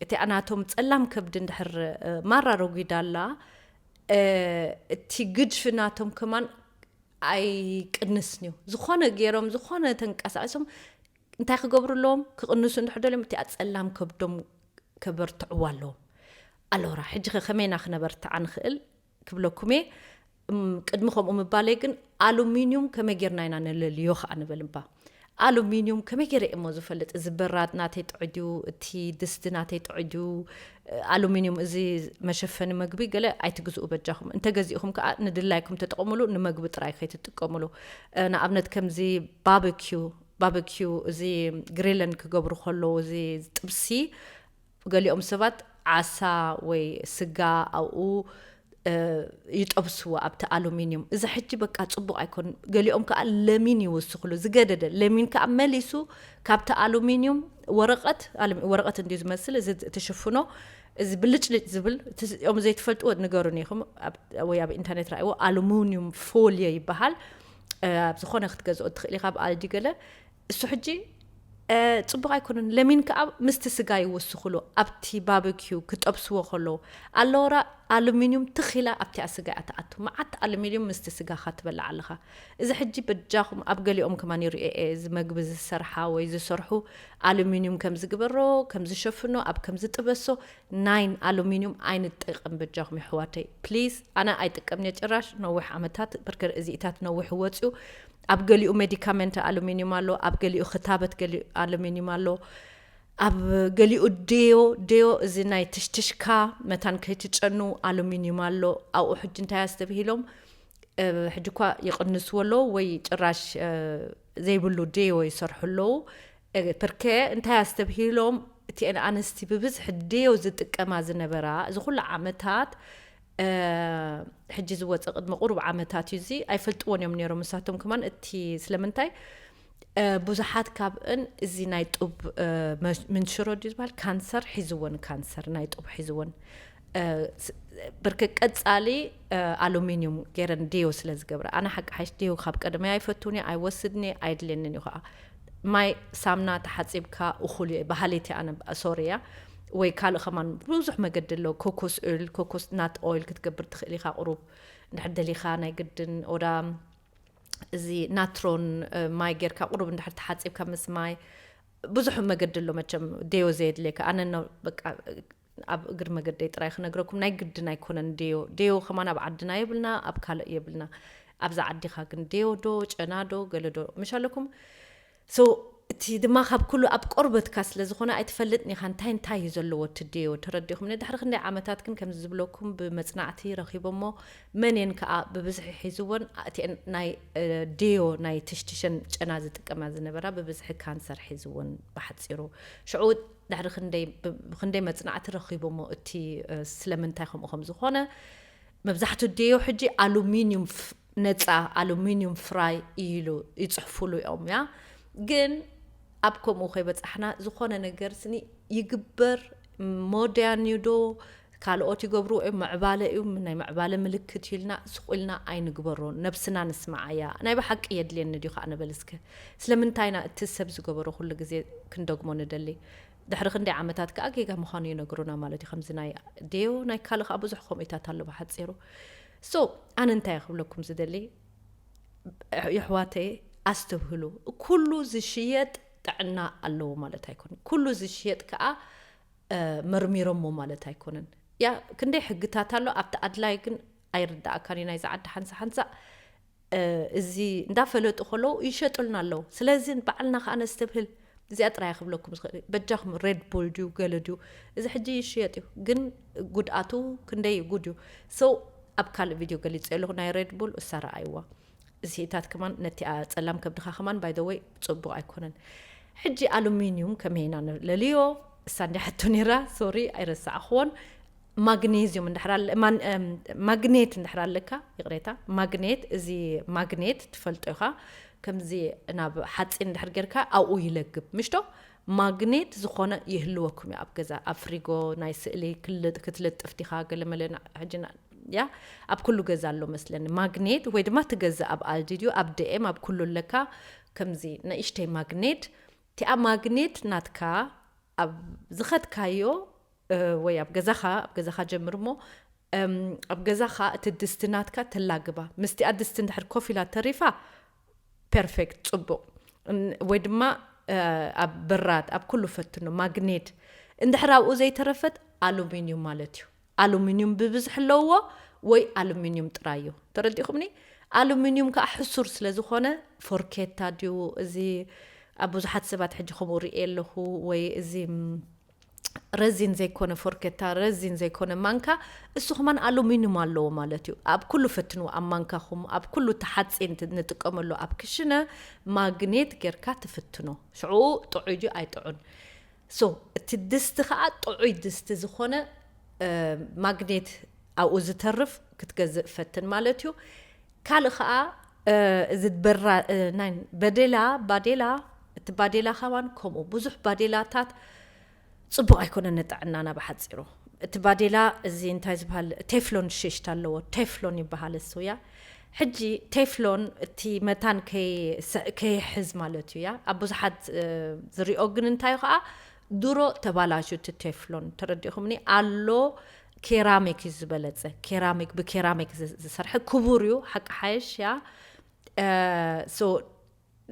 እቲ ኣናቶም ጸላም ከብዲ እንድሕር፣ እ፣ ማራ ረጒዳ ኣላ፣ እ፣ እቲ ግጅፊ ናቶም ከማን ኣይቅንስን እዩ። ዝኾነ ገይሮም፣ ዝኾነ ተንቀሳቒሶም እንታይ ክገብሩ ኣለዎም? ክቕንሱ እንድሕር ደልዮም፣ እቲኣ ጸላም ከብዶም ከበርትዕዋ ኣለዎም። ኣሎራ፣ ሕጂ ኸ ከመይ ኢና ክነበርትዓ ንኽእል ክብለኩም እየ። እም፣ ቅድሚ ከምኡ ምባለይ ግን፣ ኣሉሚንዩም ከመይ ጌርና ኢና ነለልዮ ኸኣ ንበል እምባ። ኣሉሚንዩም ከመይ ገይረ እየ እሞ ዝፈልጥ? እዚ በራድ ናተይ ጥዑይ ድዩ? እቲ ድስቲ ናተይ ጥዑይ ድዩ? ኣሉሚንዩም፣ እዚ መሸፈኒ መግቢ ገለ ኣይትግዝኡ በጃኹም። እንተገዚእኹም ከኣ ንድላይኩም ተጠቐሙሉ፣ ንመግቢ ጥራይ ከይትጥቀሙሉ። እ፣ ንኣብነት ከምዚ ባበኪዩ፣ ባበኪዩ፣ እዚ ግሪልን ክገብሩ ከለዉ፣ እዚ ጥብሲ፣ ገሊኦም ሰባት ዓሳ ወይ ስጋ ኣብኡ ይጠብስዎ ኣብቲ ኣሉሚኒየም። እዚ ሕጂ በቃ ጽቡቕ ኣይኮን። ገሊኦም ከዓ ለሚን ይወስኽሉ፣ ዝገደደ ለሚን ከዓ መሊሱ ካብቲ ኣሉሚኒየም ወረቐት፣ ወረቐት እንዲዩ ዝመስል፣ እዚ ትሽፍኖ፣ እዚ ብልጭልጭ ዝብል እዮም ዘይትፈልጥዎ ንገሩን ኢኹም፣ ወይ ኣብ ኢንተርኔት ራእይዎ። ኣሉሚኒየም ፎልየ ይበሃል። ኣብ ዝኾነ ክትገዝኦ ትኽእል ኢኻ፣ ኣብ ኣልዲ ገለ። እሱ ሕጂ ጽቡቕ ኣይኮነን። ለሚን ከዓ ምስቲ ስጋ ይወስኽሉ፣ ኣብቲ ባበኪዩ ክጠብስዎ ከለዉ ኣለወራ ኣሉሚኒየም ትኺላ ኣብቲኣ ስጋ እያ ትኣቱ። መዓት ኣሉሚኒየም ምስቲ ስጋኻ ትበልዕ ኣለኻ። እዚ ሕጂ በጃኹም ኣብ ገሊኦም ከማን ይርእየ እየ፣ እዚ መግቢ ዝሰርሓ ወይ ዝሰርሑ ኣሉሚኒየም ከም ዝግበሮ፣ ከም ዝሸፍኖ፣ ኣብ ከም ዝጥበሶ ናይን ኣሉሚኒየም ኣይንጠቀም በጃኹም ይሕዋተይ ፕሊዝ። ኣነ ኣይጥቀምን እየ ጭራሽ ነዊሕ ዓመታት፣ ብርገር እዚኢታት ነዊሕ ወፅዩ። ኣብ ገሊኡ ሜዲካመንት ኣሉሚኒየም ኣሎ፣ ኣብ ገሊኡ ክታበት ገሊኡ ኣሉሚኒየም ኣሎ። ኣብ ገሊኡ ደዮ ደዮ እዚ ናይ ትሽትሽካ መታን ከይትጨኑ ኣሉሚኒየም ኣሎ። ኣብኡ ሕጂ እንታይ ኣስተብሂሎም ሕጂ እኳ ይቕንስዎ ኣለዉ ወይ ጭራሽ ዘይብሉ ደዮ ይሰርሑ ኣለዉ። ፕርኬ እንታይ ኣስተብሂሎም እቲአን ኣንስቲ ብብዝሒ ደዮ ዝጥቀማ ዝነበራ እዚ ኩሉ ዓመታት ሕጂ ዝወፀ ቅድሚ ቁሩብ ዓመታት እዩ እዚ ኣይፈልጥዎን እዮም ነይሮም ንሳቶም ከማን እቲ ስለምንታይ ብዙሓት ካብእን እዚ ናይ ጡብ ምንሽሮ ድዩ ዝበሃል ካንሰር ሒዝወን ካንሰር ናይ ጡብ ሒዝወን ብርክ ቀጻሊ ኣሉሚኒየም ገይረን ደዮ ስለ ዝገብራ ኣነ ሓቂ ሓይሽ ደዮ ካብ ቀደመይ ኣይፈቱን እየ ኣይወስድን እየ ኣይድልየንን እዩ ከዓ ማይ ሳምና ተሓፂብካ እኹል እየ በሃሊት እያ ኣነ ሶሪ እያ ወይ ካልእ ከማን ብዙሕ መገዲ ኣሎ ኮኮስ ኦይል ኮኮስ ናት ኦይል ክትገብር ትኽእል ኢኻ ቁሩብ እንድሕር ደሊኻ ናይ ግድን ኦዳ እዚ ናትሮን ማይ ጌርካ ቁሩብ እንድሕር ተሓፂብካ ምስ ማይ ብዙሕ መገዲ ኣሎ መቸም ደዮ ዘየድልየካ ኣነ በቃ ኣብ እግር መገደይ ጥራይ ክነግረኩም ናይ ግድን ኣይኮነን ደዮ ደዮ ከማን ኣብ ዓድና የብልና ኣብ ካልእ የብልና ኣብዛ ዓዲኻ ግን ደዮ ዶ ጨና ዶ ገለ ዶ ምሽ ኣለኩም so እቲ ድማ ካብ ኩሉ ኣብ ቆርበትካ ስለ ዝኾነ ኣይትፈልጥን ኢኻ እንታይ እንታይ እዩ ዘለዎ እቲ ደዮ ተረዲኹም ድሕሪ ክንደይ ዓመታት ግን ከምዚ ዝብለኩም ብመፅናዕቲ ረኺቦሞ መንን ከዓ ብብዝሒ ሒዝወን እቲአን ናይ ደዮ ናይ ትሽትሸን ጨና ዝጥቀማ ዝነበራ ብብዝሒ ካንሰር ሒዝወን ብሓፂሩ ሽዑ ድሕሪ ክንደይ ብክንደይ መፅናዕቲ ረኺቦሞ እቲ ስለምንታይ ከምኡ ከም ዝኾነ መብዛሕትኡ ደዮ ሕጂ ኣሉሚኒየም ነፃ ኣሉሚኒየም ፍራይ ኢሉ ይፅሕፉሉ እዮም እያ ግን ኣብ ከምኡ ከይበፃሕና ዝኾነ ነገር ስኒ ይግበር ሞድያን እዩ ዶ ካልኦት ይገብርዎ እዮም ምዕባለ እዩ ናይ ምዕባለ ምልክት እዩ ኢልና ስቕ ኢልና ኣይንግበሮ ነብስና ንስማዓያ ናይ ብሓቂ የድልየኒ ድዩ ከዓ ንበል እስከ ስለምንታይና እቲ ሰብ ዝገበሮ ኩሉ ግዜ ክንደግሞ ንደሊ ድሕሪ ክንደይ ዓመታት ከዓ ጌጋ ምዃኑ ይነግሩና ማለት እዩ ከምዚ ናይ ደዮ ናይ ካልእ ከዓ ብዙሕ ከምኡታት ኣሎ ብሓፂሩ so ኣነ እንታይ ክብለኩም ዝደሊ የሕዋተይ ኣስተብህሉ ኩሉ ዝሽየጥ ጥዕና ኣለዎ ማለት ኣይኮነ ኩሉ ዝሽየጥ ከዓ መርሚሮሞ ማለት ኣይኮነን ያ ክንደይ ሕግታት ኣሎ ኣብቲ ኣድላይ ግን ኣይርዳእካን እዩ ናይዚ ዓዲ ሓንሳ ሓንሳ እዚ እንዳፈለጡ ከለዉ ይሸጡልና ኣለዉ ስለዚ በዓልና ከዓ ነስተብህል እዚኣ ጥራይ ክብለኩም ዝኽእል በጃኹም ሬድ ቡል ድዩ ገለ ድዩ እዚ ሕጂ ይሽየጥ እዩ ግን ጉድኣቱ ክንደይ ጉድ እዩ so ኣብ ካልእ ቪድዮ ገሊፀ ኣለኹ ናይ ሬድ ቡል እሳ ረኣይዋ እዚታት ከማን ነቲ ጸላም ከብድኻ ከማን ባይ ወይ ጽቡቅ ኣይኮነን ሕጂ ኣሉሚኒዩም ከመይ ኢና ንለልዮ እሳ እንዲ ሕቶ ነራ ሶሪ ኣይረሳዕኽዎን ማግኔዚዩም እንድሕር ማግኔት እንድሕር ኣለካ ይቕሬታ ማግኔት እዚ ማግኔት ትፈልጦ ኢኻ ከምዚ ናብ ሓፂን እንድሕር ጌርካ ኣብኡ ይለግብ ምሽቶ ማግኔት ዝኾነ ይህልወኩም እዩ ኣብ ገዛ ኣብ ፍሪጎ ናይ ስእሊ ክትልጥፍ ዲኻ ገለመለ ሕጂ ያ ኣብ ኩሉ ገዛ ኣሎ መስለኒ ማግኔት ወይ ድማ ትገዝእ ኣብ ኣልዲ ድዩ ኣብ ደኤም ኣብ ኩሉ ኣለካ ከምዚ ንእሽተይ ማግኔት እቲኣ ማግኔት ናትካ ኣብ ዝኸድካዮ ወይ ኣብ ገዛኻ ኣብ ገዛኻ ጀምር እሞ ኣብ ገዛኻ እቲ ድስቲ ናትካ ተላግባ ምስቲኣ ድስቲ እንድሕር ኮፍ ኢላ ተሪፋ ፐርፌክት ፅቡቕ ወይ ድማ ኣብ በራድ ኣብ ኩሉ ፈትኖ ማግኔት እንድሕር ኣብኡ ዘይተረፈት ኣሉሚኒዩም ማለት እዩ ኣሉሚኒዩም ብብዝሒ ኣለዎ ወይ ኣሉሚኒዩም ጥራይ እዩ ተረዲኹምኒ ኣሉሚኒዩም ከዓ ሕሱር ስለ ዝኾነ ፎርኬታ ድዩ እዚ ኣብ ብዙሓት ሰባት ሕጂ ከምኡ ርኢ ኣለኹ ወይ እዚ ረዚን ዘይኮነ ፎርኬታ ረዚን ዘይኮነ ማንካ እሱ ከማን ኣሉሚኒዩም ኣለዎ ማለት እዩ ኣብ ኩሉ ፈትንዎ ኣብ ማንካኹም ኣብ ኩሉ ተሓፂን ንጥቀመሉ ኣብ ክሽነ ማግኔት ጌርካ ትፍትኖ ሽዑ ጥዑይ ድዩ ኣይጥዑን so እቲ ድስቲ ከዓ ጥዑይ ድስቲ ዝኾነ ማግኔት ኣብኡ ዝተርፍ ክትገዝእ ፈትን ማለት እዩ። ካልእ ከዓ እዚ በራ ናይ በዴላ ባዴላ፣ እቲ ባዴላ ከማን ከምኡ ብዙሕ ባዴላታት ፅቡቕ ኣይኮነን ንጥዕናና። ብሓፂሩ እቲ ባዴላ እዚ እንታይ ዝበሃል ቴፍሎን ሽሽት ኣለዎ። ቴፍሎን ይበሃል እሱ እያ። ሕጂ ቴፍሎን እቲ መታን ከይሕዝ ማለት እዩ እያ ኣብ ብዙሓት ዝሪኦ። ግን እንታይ ከዓ ድሮ ተባላሹ እቲ ቴፍሎን ተረዲኹምኒ ኣሎ። ኬራሚክ እዩ ዝበለፀ። ኬራሚክ ብኬራሚክ ዝሰርሐ ክቡር እዩ ሓቂ ሓየሽ እያ።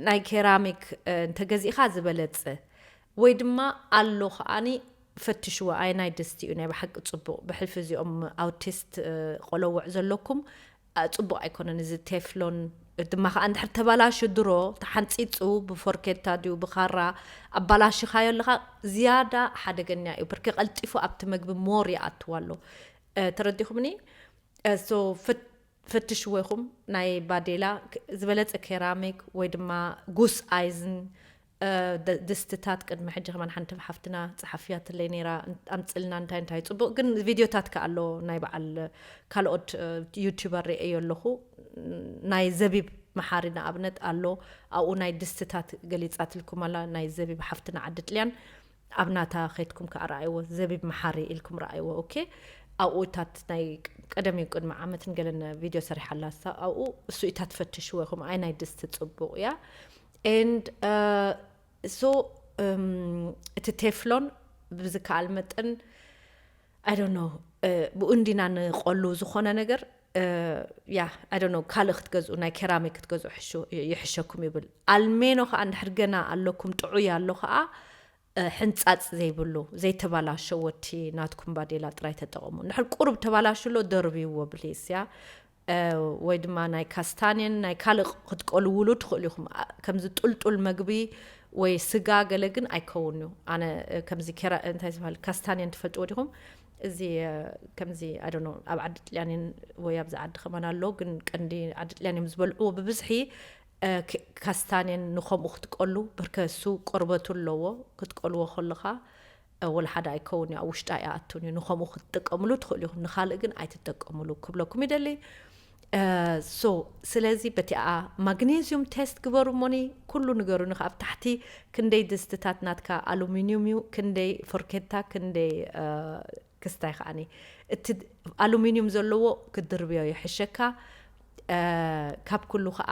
ናይ ኬራሚክ እንተገዚእኻ ዝበለፀ ወይ ድማ ኣሎ ከዓኒ ፈትሽዎ። ኣይ ናይ ድስቲ እዩ ናይ ብሓቂ ፅቡቕ። ብሕልፊ እዚኦም ኣውቲስት ቆለውዕ ዘለኩም ፅቡቕ ኣይኮነን እዚ ቴፍሎን። ድማ ከዓ እንድሕር ተባላሹ ድሮ ተሓንፂፁ ብፎርኬታ ድዩ ብኻራ ኣባላሽኻዮ ኣለኻ ዝያዳ ሓደገኛ እዩ። ብርኪ ቀልጢፉ ኣብቲ መግቢ ሞር ይኣትዋ ኣሎ። ተረዲኹምኒ? ፈትሽዎ ኢኹም ናይ ባዴላ ዝበለፀ ኬራሚክ ወይ ድማ ጉስ ኣይዝን ድስትታት። ቅድሚ ሕጂ ከማን ሓንቲ ሓፍትና ፀሓፍያትለይ ነይራ ኣምፅልና እንታይ እንታይ ፅቡቕ። ግን ቪድዮታት ከ ኣሎ ናይ በዓል ካልኦት ዩቱበር ርእዮ ኣለኹ። ናይ ዘቢብ መሓሪ ንኣብነት ኣሎ። ኣብኡ ናይ ድስትታት ገሊፃትልኩም ኣላ ናይ ዘቢብ ሓፍትና ዓዲ ጥልያን። ኣብ ናታ ከይድኩም ከዓ ረኣይዎ። ዘቢብ መሓሪ ኢልኩም ረኣይዎ። ኦኬ ኣብኡታት ናይ ቀደም እዩ ቅድሚ ዓመትን ገለን ቪድዮ ሰሪሓላ እሳ ኣብኡ። እሱ ኢታት ፈትሽዎ ኢኹም ኣይ ናይ ድስቲ ፅቡቕ እያ። And so እቲ ቴፍሎን ብዝከኣል መጠን I don't know ብኡ እንዲና ንቆሉ ዝኾነ ነገር ያ I don't know ካልእ ክትገዝኡ ናይ ኬራሚክ ክትገዝኡ ይሕሸኩም ይብል። ኣልሜኖ ከዓ እንድሕር ገና ኣለኩም ጥዑይ ኣሎ ከዓ ሕንፃፅ ዘይብሉ ዘይተባላሸወ እቲ ናትኩም ባዴላ ጥራይ ተጠቐሙ። እንድሕር ቁሩብ ተባላሽሎ ደርብይዎ ብሊስ እያ። ወይ ድማ ናይ ካስታንየን ናይ ካልእ ክትቀልውሉ ትኽእሉ ኢኹም። ከምዚ ጥልጡል መግቢ ወይ ስጋ ገለ ግን ኣይከውን እዩ። ኣነ ከምዚ ኬራ እንታይ ዝበሃል ካስታንየን ትፈልጥዎ ዲኹም? እዚ ከምዚ ኣደኖ ኣብ ዓዲ ጥልያንን ወይ ኣብዚ ዓዲ ከማን ኣሎ ግን ቀንዲ ዓዲ ጥልያን እዮም ዝበልዕዎ ብብዝሒ። ካስታንየን ንኸምኡ ክትቀሉ ብርከሱ ቆርበቱ ኣለዎ ክትቀልዎ ከለኻ ወላ ሓደ ኣይከውን እዩ ኣብ ውሽጣ ይኣቱን እዩ። ንኸምኡ ክትጥቀምሉ ትኽእሉ ኢኹም ንኻልእ ግን ኣይትጠቀምሉ ክብለኩም ይደሊ። ሶ ስለዚ በቲኣ ማግኔዚዩም ቴስት ግበሩ እሞኒ ኩሉ ንገሩኒ ከ ኣብ ታሕቲ ክንደይ ድስትታት ናትካ ኣሉሚኒዩም እዩ ክንደይ ፎርኬታ ክንደይ ክስታይ ከዓኒ እቲ ኣሉሚኒዩም ዘለዎ ክድርብዮ ይሕሸካ። ካብ ኩሉ ከዓ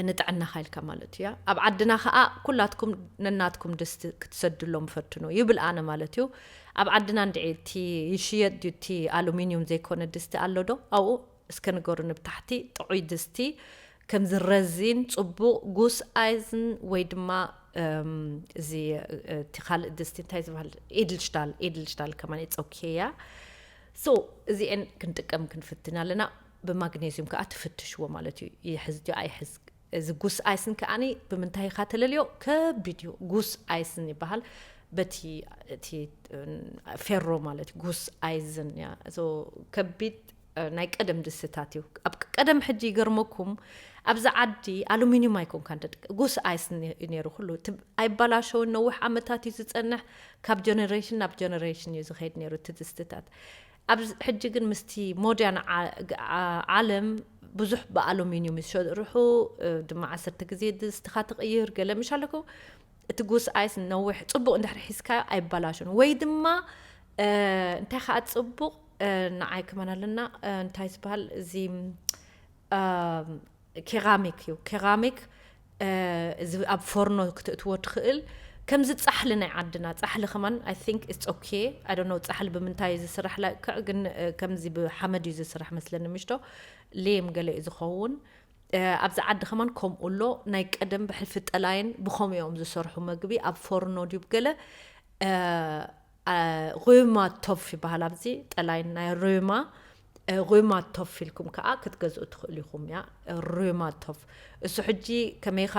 ንጥዕናኻ ኢልካ ማለት እዩ። ኣብ ዓድና ከዓ ኩላትኩም ነናትኩም ድስቲ ክትሰድሎም ፈትኑ ይብል ኣነ ማለት እዩ። ኣብ ዓድና እንድዒ እቲ ይሽየጥ ድዩ እቲ ኣሉሚኒዩም ዘይኮነ ድስቲ ኣሎ ዶ ኣብኡ እስከ ንገሩኒ ብታሕቲ ጥዑይ ድስቲ ከምዚ ረዚን ፅቡቕ ጉስ ኣይዝን ወይ ድማ እዚ እቲ ካልእ ድስቲ እንታይ ዝበሃል ኤድልሽታል ኤድልሽታል ከማን ፀውኪያ። ሶ እዚአን ክንጥቀም ክንፍትን ኣለና። ብማግኔዚዩም ከዓ ትፍትሽዎ ማለት እዩ። ይሕዝ ድዩ ኣይሕዝ። እዚ ጉስ ኣይስን ከዓኒ ብምንታይ ኢኻ ተለልዮ? ከቢድ እዩ። ጉስ ኣይስን ይበሃል። በቲ እቲ ፌሮ ማለት እዩ። ጉስ ኣይዝን እያ። ሶ ከቢድ ናይ ቀደም ድስትታት እዩ። ኣብ ቀደም ሕጂ ይገርመኩም ኣብዚ ዓዲ ኣሉሚኒየም ኣይኮንካን ተጥቀ ጉስ ኣይስ ነይሩ ኩሉ ኣይበላሸውን ነዊሕ ዓመታት እዩ ዝፀንሕ። ካብ ጀነሬሽን ናብ ጀነሬሽን እዩ ዝኸይድ ነይሩ እቲ ድስትታት። ኣብ ሕጂ ግን ምስቲ ሞዲያን ዓለም ብዙሕ ብኣሉሚኒየም እዩ ዝሰርሑ። ድማ ዓሰርተ ግዜ ድስትኻ ትቕይር ገለ ምሽ ኣለኩ እቲ ጉስ ኣይስ ነዊሕ ፅቡቕ እንድሕር ሒዝካዮ ኣይበላሹን ወይ ድማ እንታይ ከዓ ፅቡቕ ንዓይ ከማን ኣለና እንታይ ዝበሃል እዚ ኬራሚክ እዩ ኬራሚክ እዚ ኣብ ፎርኖ ክትእትዎ ትኽእል። ከምዚ ፃሕሊ ናይ ዓድና ፃሕሊ ከማን I think it's okay. I don't know ፃሕሊ ብምንታይ እዩ ዝስራሕ ለክዕ ግን ከምዚ ብሓመድ እዩ ዝስራሕ መስለኒ ምሽቶ ሌም ገለ እዩ ዝኸውን። ኣብዚ ዓዲ ከማን ከምኡ ኣሎ። ናይ ቀደም ብሕልፊ ጠላይን ብኸምኡ እዮም ዝሰርሑ መግቢ ኣብ ፎርኖ ድዩ ገለ ሩማ ቶፍ ይበሃል ኣብዚ ጠላይን ናይ ሩማ ሩማ ቶፍ ኢልኩም ከዓ ክትገዝኡ ትኽእሉ ኢኹም እያ። ሩማ ቶፍ እሱ ሕጂ ከመይኻ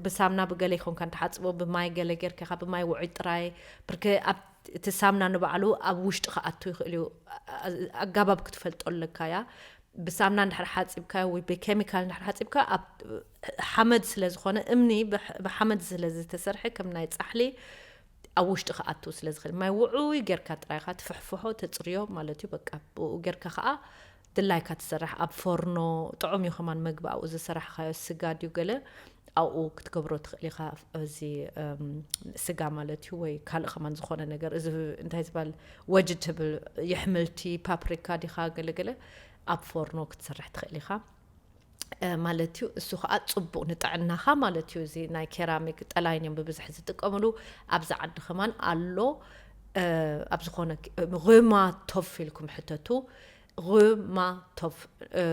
ብሳምና ብገለ ይኾንካ ንትሓፅቦ ብማይ ገለ ጌርካ ብማይ ውዑይ ጥራይ ብርክ እቲ ሳምና ንባዕሉ ኣብ ውሽጢ ክኣቱ ይኽእል እዩ። ኣጋባብ ክትፈልጦ ኣለካ እያ። ብሳምና እንድሕር ሓፂብካ ወይ ብኬሚካል እንድሕር ሓፂብካ ኣብ ሓመድ ስለ ዝኾነ እምኒ ብሓመድ ስለ ዝተሰርሐ ከም ናይ ፃሕሊ ኣብ ውሽጢ ክኣትው ስለ ዝኽእል፣ ማይ ውዑይ ጌርካ ጥራይኻ ትፍሕፍሖ፣ ተጽርዮ ማለት እዩ። በቃ ብኡ ጌርካ ከዓ ድላይካ ትሰርሕ። ኣብ ፎርኖ ጥዑም እዩ ከማን መግቢ፣ ኣብኡ ዝሰራሕካዮ ስጋ ድዩ ገለ ኣብኡ ክትገብሮ ትኽእል ኢኻ። እዚ እም፣ ስጋ ማለት እዩ፣ ወይ ካልእ ከማን ዝኾነ ነገር፣ እዚ እንታይ ዝበሃል፣ ቨጅተብል፣ የሕምልቲ፣ ፓፕሪካ ዲኻ ገለገለ ኣብ ፎርኖ ክትሰርሕ ትኽእል ኢኻ። እ፣ ማለት እዩ። እሱ ከዓ ጽቡቕ ንጥዕናኻ ማለት እዩ። እዚ ናይ ኬራሚክ ጠላይን እዮም ብብዝሒ ዝጥቀምሉ። ኣብዚ ዓዲ ከማን ኣሎ። እ፣ ኣብ ዝኾነ ክ-፣ ሩማ ቶፍ ኢልኩም ሕተቱ። ሩማ ቶፍ፣ እ፣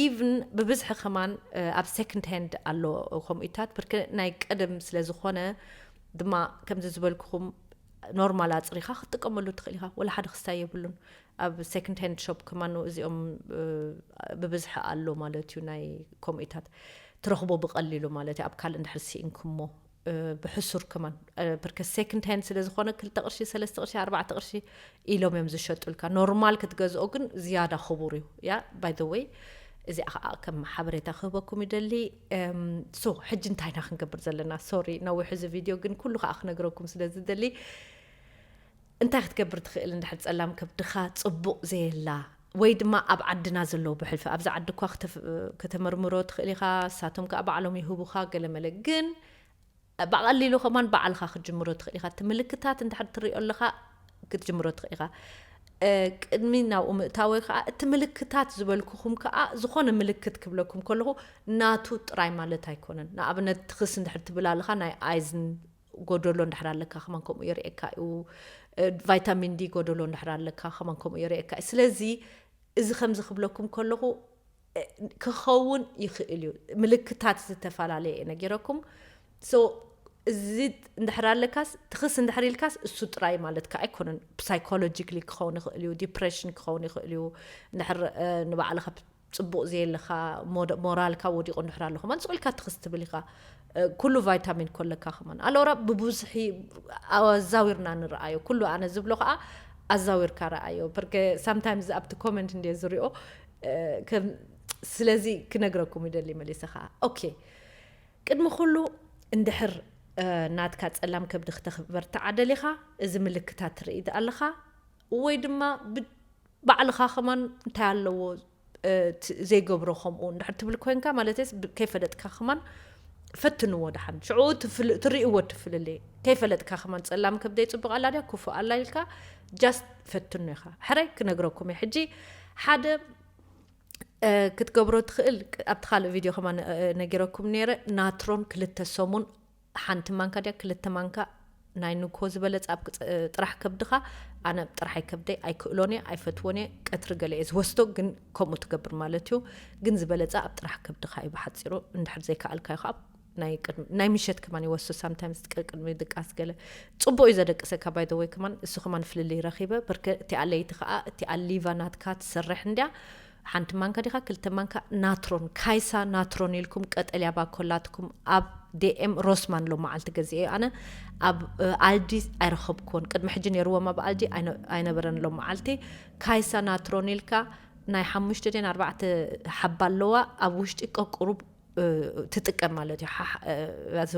ኢቭን ብብዝሒ ከማን፣ እ፣ ኣብ ሴኮንድ ሃንድ ኣሎ ከምኡታት። ብርክ ናይ ቀደም ስለ ዝኾነ ድማ ከምዚ ዝበልኩኹም ኖርማል ኣጽሪኻ ክትጥቀመሉ ትኽእል ኢኻ። ወላ ሓደ ክስታይ የብሉን። ኣብ ሴኮንድ ሃንድ ሾፕ ከማን እዚኦም፣ እ፣ ብብዝሒ ኣሎ ማለት እዩ። ናይ ከምኡታት ትረኽቦ ብቐሊሉ ማለት እዩ። ኣብ ካልእ እንድሕር ስኢንኩሞ፣ እ፣ ብሕሱር ከማን፣ እ፣ ብርከ ሴኮንድ ሃንድ ስለ ዝኾነ ክልተ ቅርሺ፣ ሰለስተ ቅርሺ፣ ኣርባዕተ ቅርሺ ኢሎም እዮም ዝሸጡልካ። ኖርማል ክትገዝኦ ግን ዝያዳ ክቡር እዩ። ያ፣ ባይ ዘ ወይ፣ እዚኣ ከዓ ከም ሓበሬታ ክህበኩም ይደሊ። እም፣ ሶ፣ ሕጂ እንታይ ኢና ክንገብር ዘለና? ሶሪ፣ ነዊሕ እዚ ቪድዮ፣ ግን ኩሉ ከዓ ክነግረኩም ስለ ዝደሊ፣ እንታይ ክትገብር ትኽእል እንድሕር ጸላም ከብድኻ ጽቡቕ ዘየላ፣ ወይ ድማ ኣብ ዓድና ዘለዉ ብሕልፊ፣ ኣብዚ ዓዲ እኳ ክተፍ-፣ ከተመርምሮ ትኽእል ኢኻ፣ ንሳቶም ከኣ ባዕሎም ይህቡኻ ገለመለ። ግን ብቐሊሉ ከማን ባዕልኻ ክትጅምሮ ትኽእል ኢኻ። እቲ ምልክታት እንድሕር ትሪኦ ኣለኻ ክትጅምሮ ትኽእል ኢኻ። እ፣ ቅድሚ ናብኡ ምእታወይ ከኣ፣ እቲ ምልክታት ዝበልኩኹም ከኣ፣ ዝኾነ ምልክት ክብለኩም ከለኹ ናቱ ጥራይ ማለት ኣይኮነን። ንኣብነት ትኽስ እንድሕር ትብል ኣለኻ፣ ናይ ኣይዝን ጎደሎ እንድሕር ኣለካ ከማን ከምኡ የርእየካ እዩ። እ፣ ቫይታሚን ዲ ጎደሎ እንድሕር ኣለካ ከማን ከምኡ የርእየካ እዩ። ስለዚ እዚ ከምዚ ክብለኩም ከለኹ፣ እ፣ ክኸውን ይኽእል እዩ። ምልክታት ዝተፈላለየ እየ ነጊረኩም። ሶ፣ እዚ እንድሕር ኣለካስ፣ ትኽስ እንድሕር ኢልካስ፣ እሱ ጥራይ ማለት ከኣ ኣይኮነን። ሳይኮሎጂክሊ ክኸውን ይኽእል እዩ፣ ዲፕሬሽን ክኸውን ይኽእል እዩ። እንድሕር፣ እ፣ ንባዕልኻ ጽቡቕ ዘየለኻ፣ ሞደ-፣ ሞራልካ ወዲቑ እንድሕር ኣሎ ከማን፣ ስቕ ኢልካ ትኽስ ትብል ኢኻ። እ፣ ኩሉ ቫይታሚን ኮለካ ከማን። ኣሎራ ብብዝሒ ኣዛዊርና ንረኣዮ። ኩሉ ኣነ ዝብሎ ከኣ ኣዛዊርካ ረኣዮ። ብርገ ሳምታይምስ ኣብቲ ኮመንት እንድየ ዝሪኦ፣ እ፣ ከም፣ ስለዚ ክነግረኩም ይደሊ መሊሰ ከኣ። ኦኬ። ቅድሚ ኩሉ እንድሕር፣ እ፣ ናትካ ጸላም ከብዲ ክተበርትዓ ደሊኻ፣ እዚ ምልክታት ትርኢ ኣለኻ፣ ወይ ድማ ብ-፣ ባዕልኻ ከማን እንታይ ኣለዎ፣ እ፣ ት-፣ ዘይገብሮ ከምኡ እንድሕር ትብል ኮንካ፣ ማለትስ ብ-፣ ከይፈለጥካ ከማን ፈትንዎ ደሓን። ሽዑ ትፍል-፣ ትርእይዎ እቲ ፍልልይ። ከይፈለጥካ ከማን ጸላም ከብደይ ጽቡቕ ኣላ ድያ፣ ክፉእ ኣላ ኢልካ ጃስት ፈትኖ ኢኻ። ሕራይ ክነግረኩም እየ። ሕጂ ሓደ፣ እ፣ ክትገብሮ ትኽእል፣ ቅ-፣ ኣብቲ ካልእ ቪድዮ ከማን፣ እ፣ ነጊረኩም ነይረ፣ ናትሮን ክልተ ሰሙን ሓንቲ ማንካ ድያ ክልተ ማንካ ናይ ንኮ ዝበለጸ ኣብ ቅጽ-፣ ጥራሕ ከብድኻ፣ ኣነ ጥራሕ ከብደይ ኣይክእሎን እየ፣ ኣይፈትዎን እየ፣ ቀትሪ ገለ እየ ዝወስዶ፣ ግን ከምኡ ትገብር ማለት እዩ። ግን ዝበለጸ ኣብ ጥራሕ ከብድኻ እዩ ብሓጺሩ፣ እንድሕር ዘይከኣልካዮ ከኣ ናይ ቅድሚ፣ ናይ ምሸት ከማን ይወስድ፣ ሳምታይምስ ቅድሚ ድቃስ ገለ ጽቡቕ እዩ ዘደቅሰካ። ባይ ዘ ወይ ከማን እሱ ከማን ፍልልይ ረኺበ፣ ብርክ እቲኣ ለይቲ ከኣ እቲኣ ሊቫ ናትካ ትሰርሕ እንድያ። ሓንቲ ማንካ ዲኻ ክልተ ማንካ ናትሮን፣ ካይሳ ናትሮን ኢልኩም ቀጠልያ ባኮላትኩም ኣብ ዲ ኤም ሮስማን ሎም መዓልቲ ገዚኤ ኣነ። ኣብ፣ እ፣ ኣልዲ ኣይረኸብኩዎን። ቅድሚ ሕጂ ነይርዎም ኣብ ኣልዲ ኣይነ-፣ ኣይነበረን ሎም መዓልቲ። ካይሳ ናትሮን ኢልካ ናይ ሓሙሽተ ድየን ኣርባዕተ ሓባ ኣለዋ። ኣብ ውሽጢ ቀቁሩብ፣ እ፣ ትጥቀም ማለት እዩ። ሓ-፣ እ፣ ኣዞ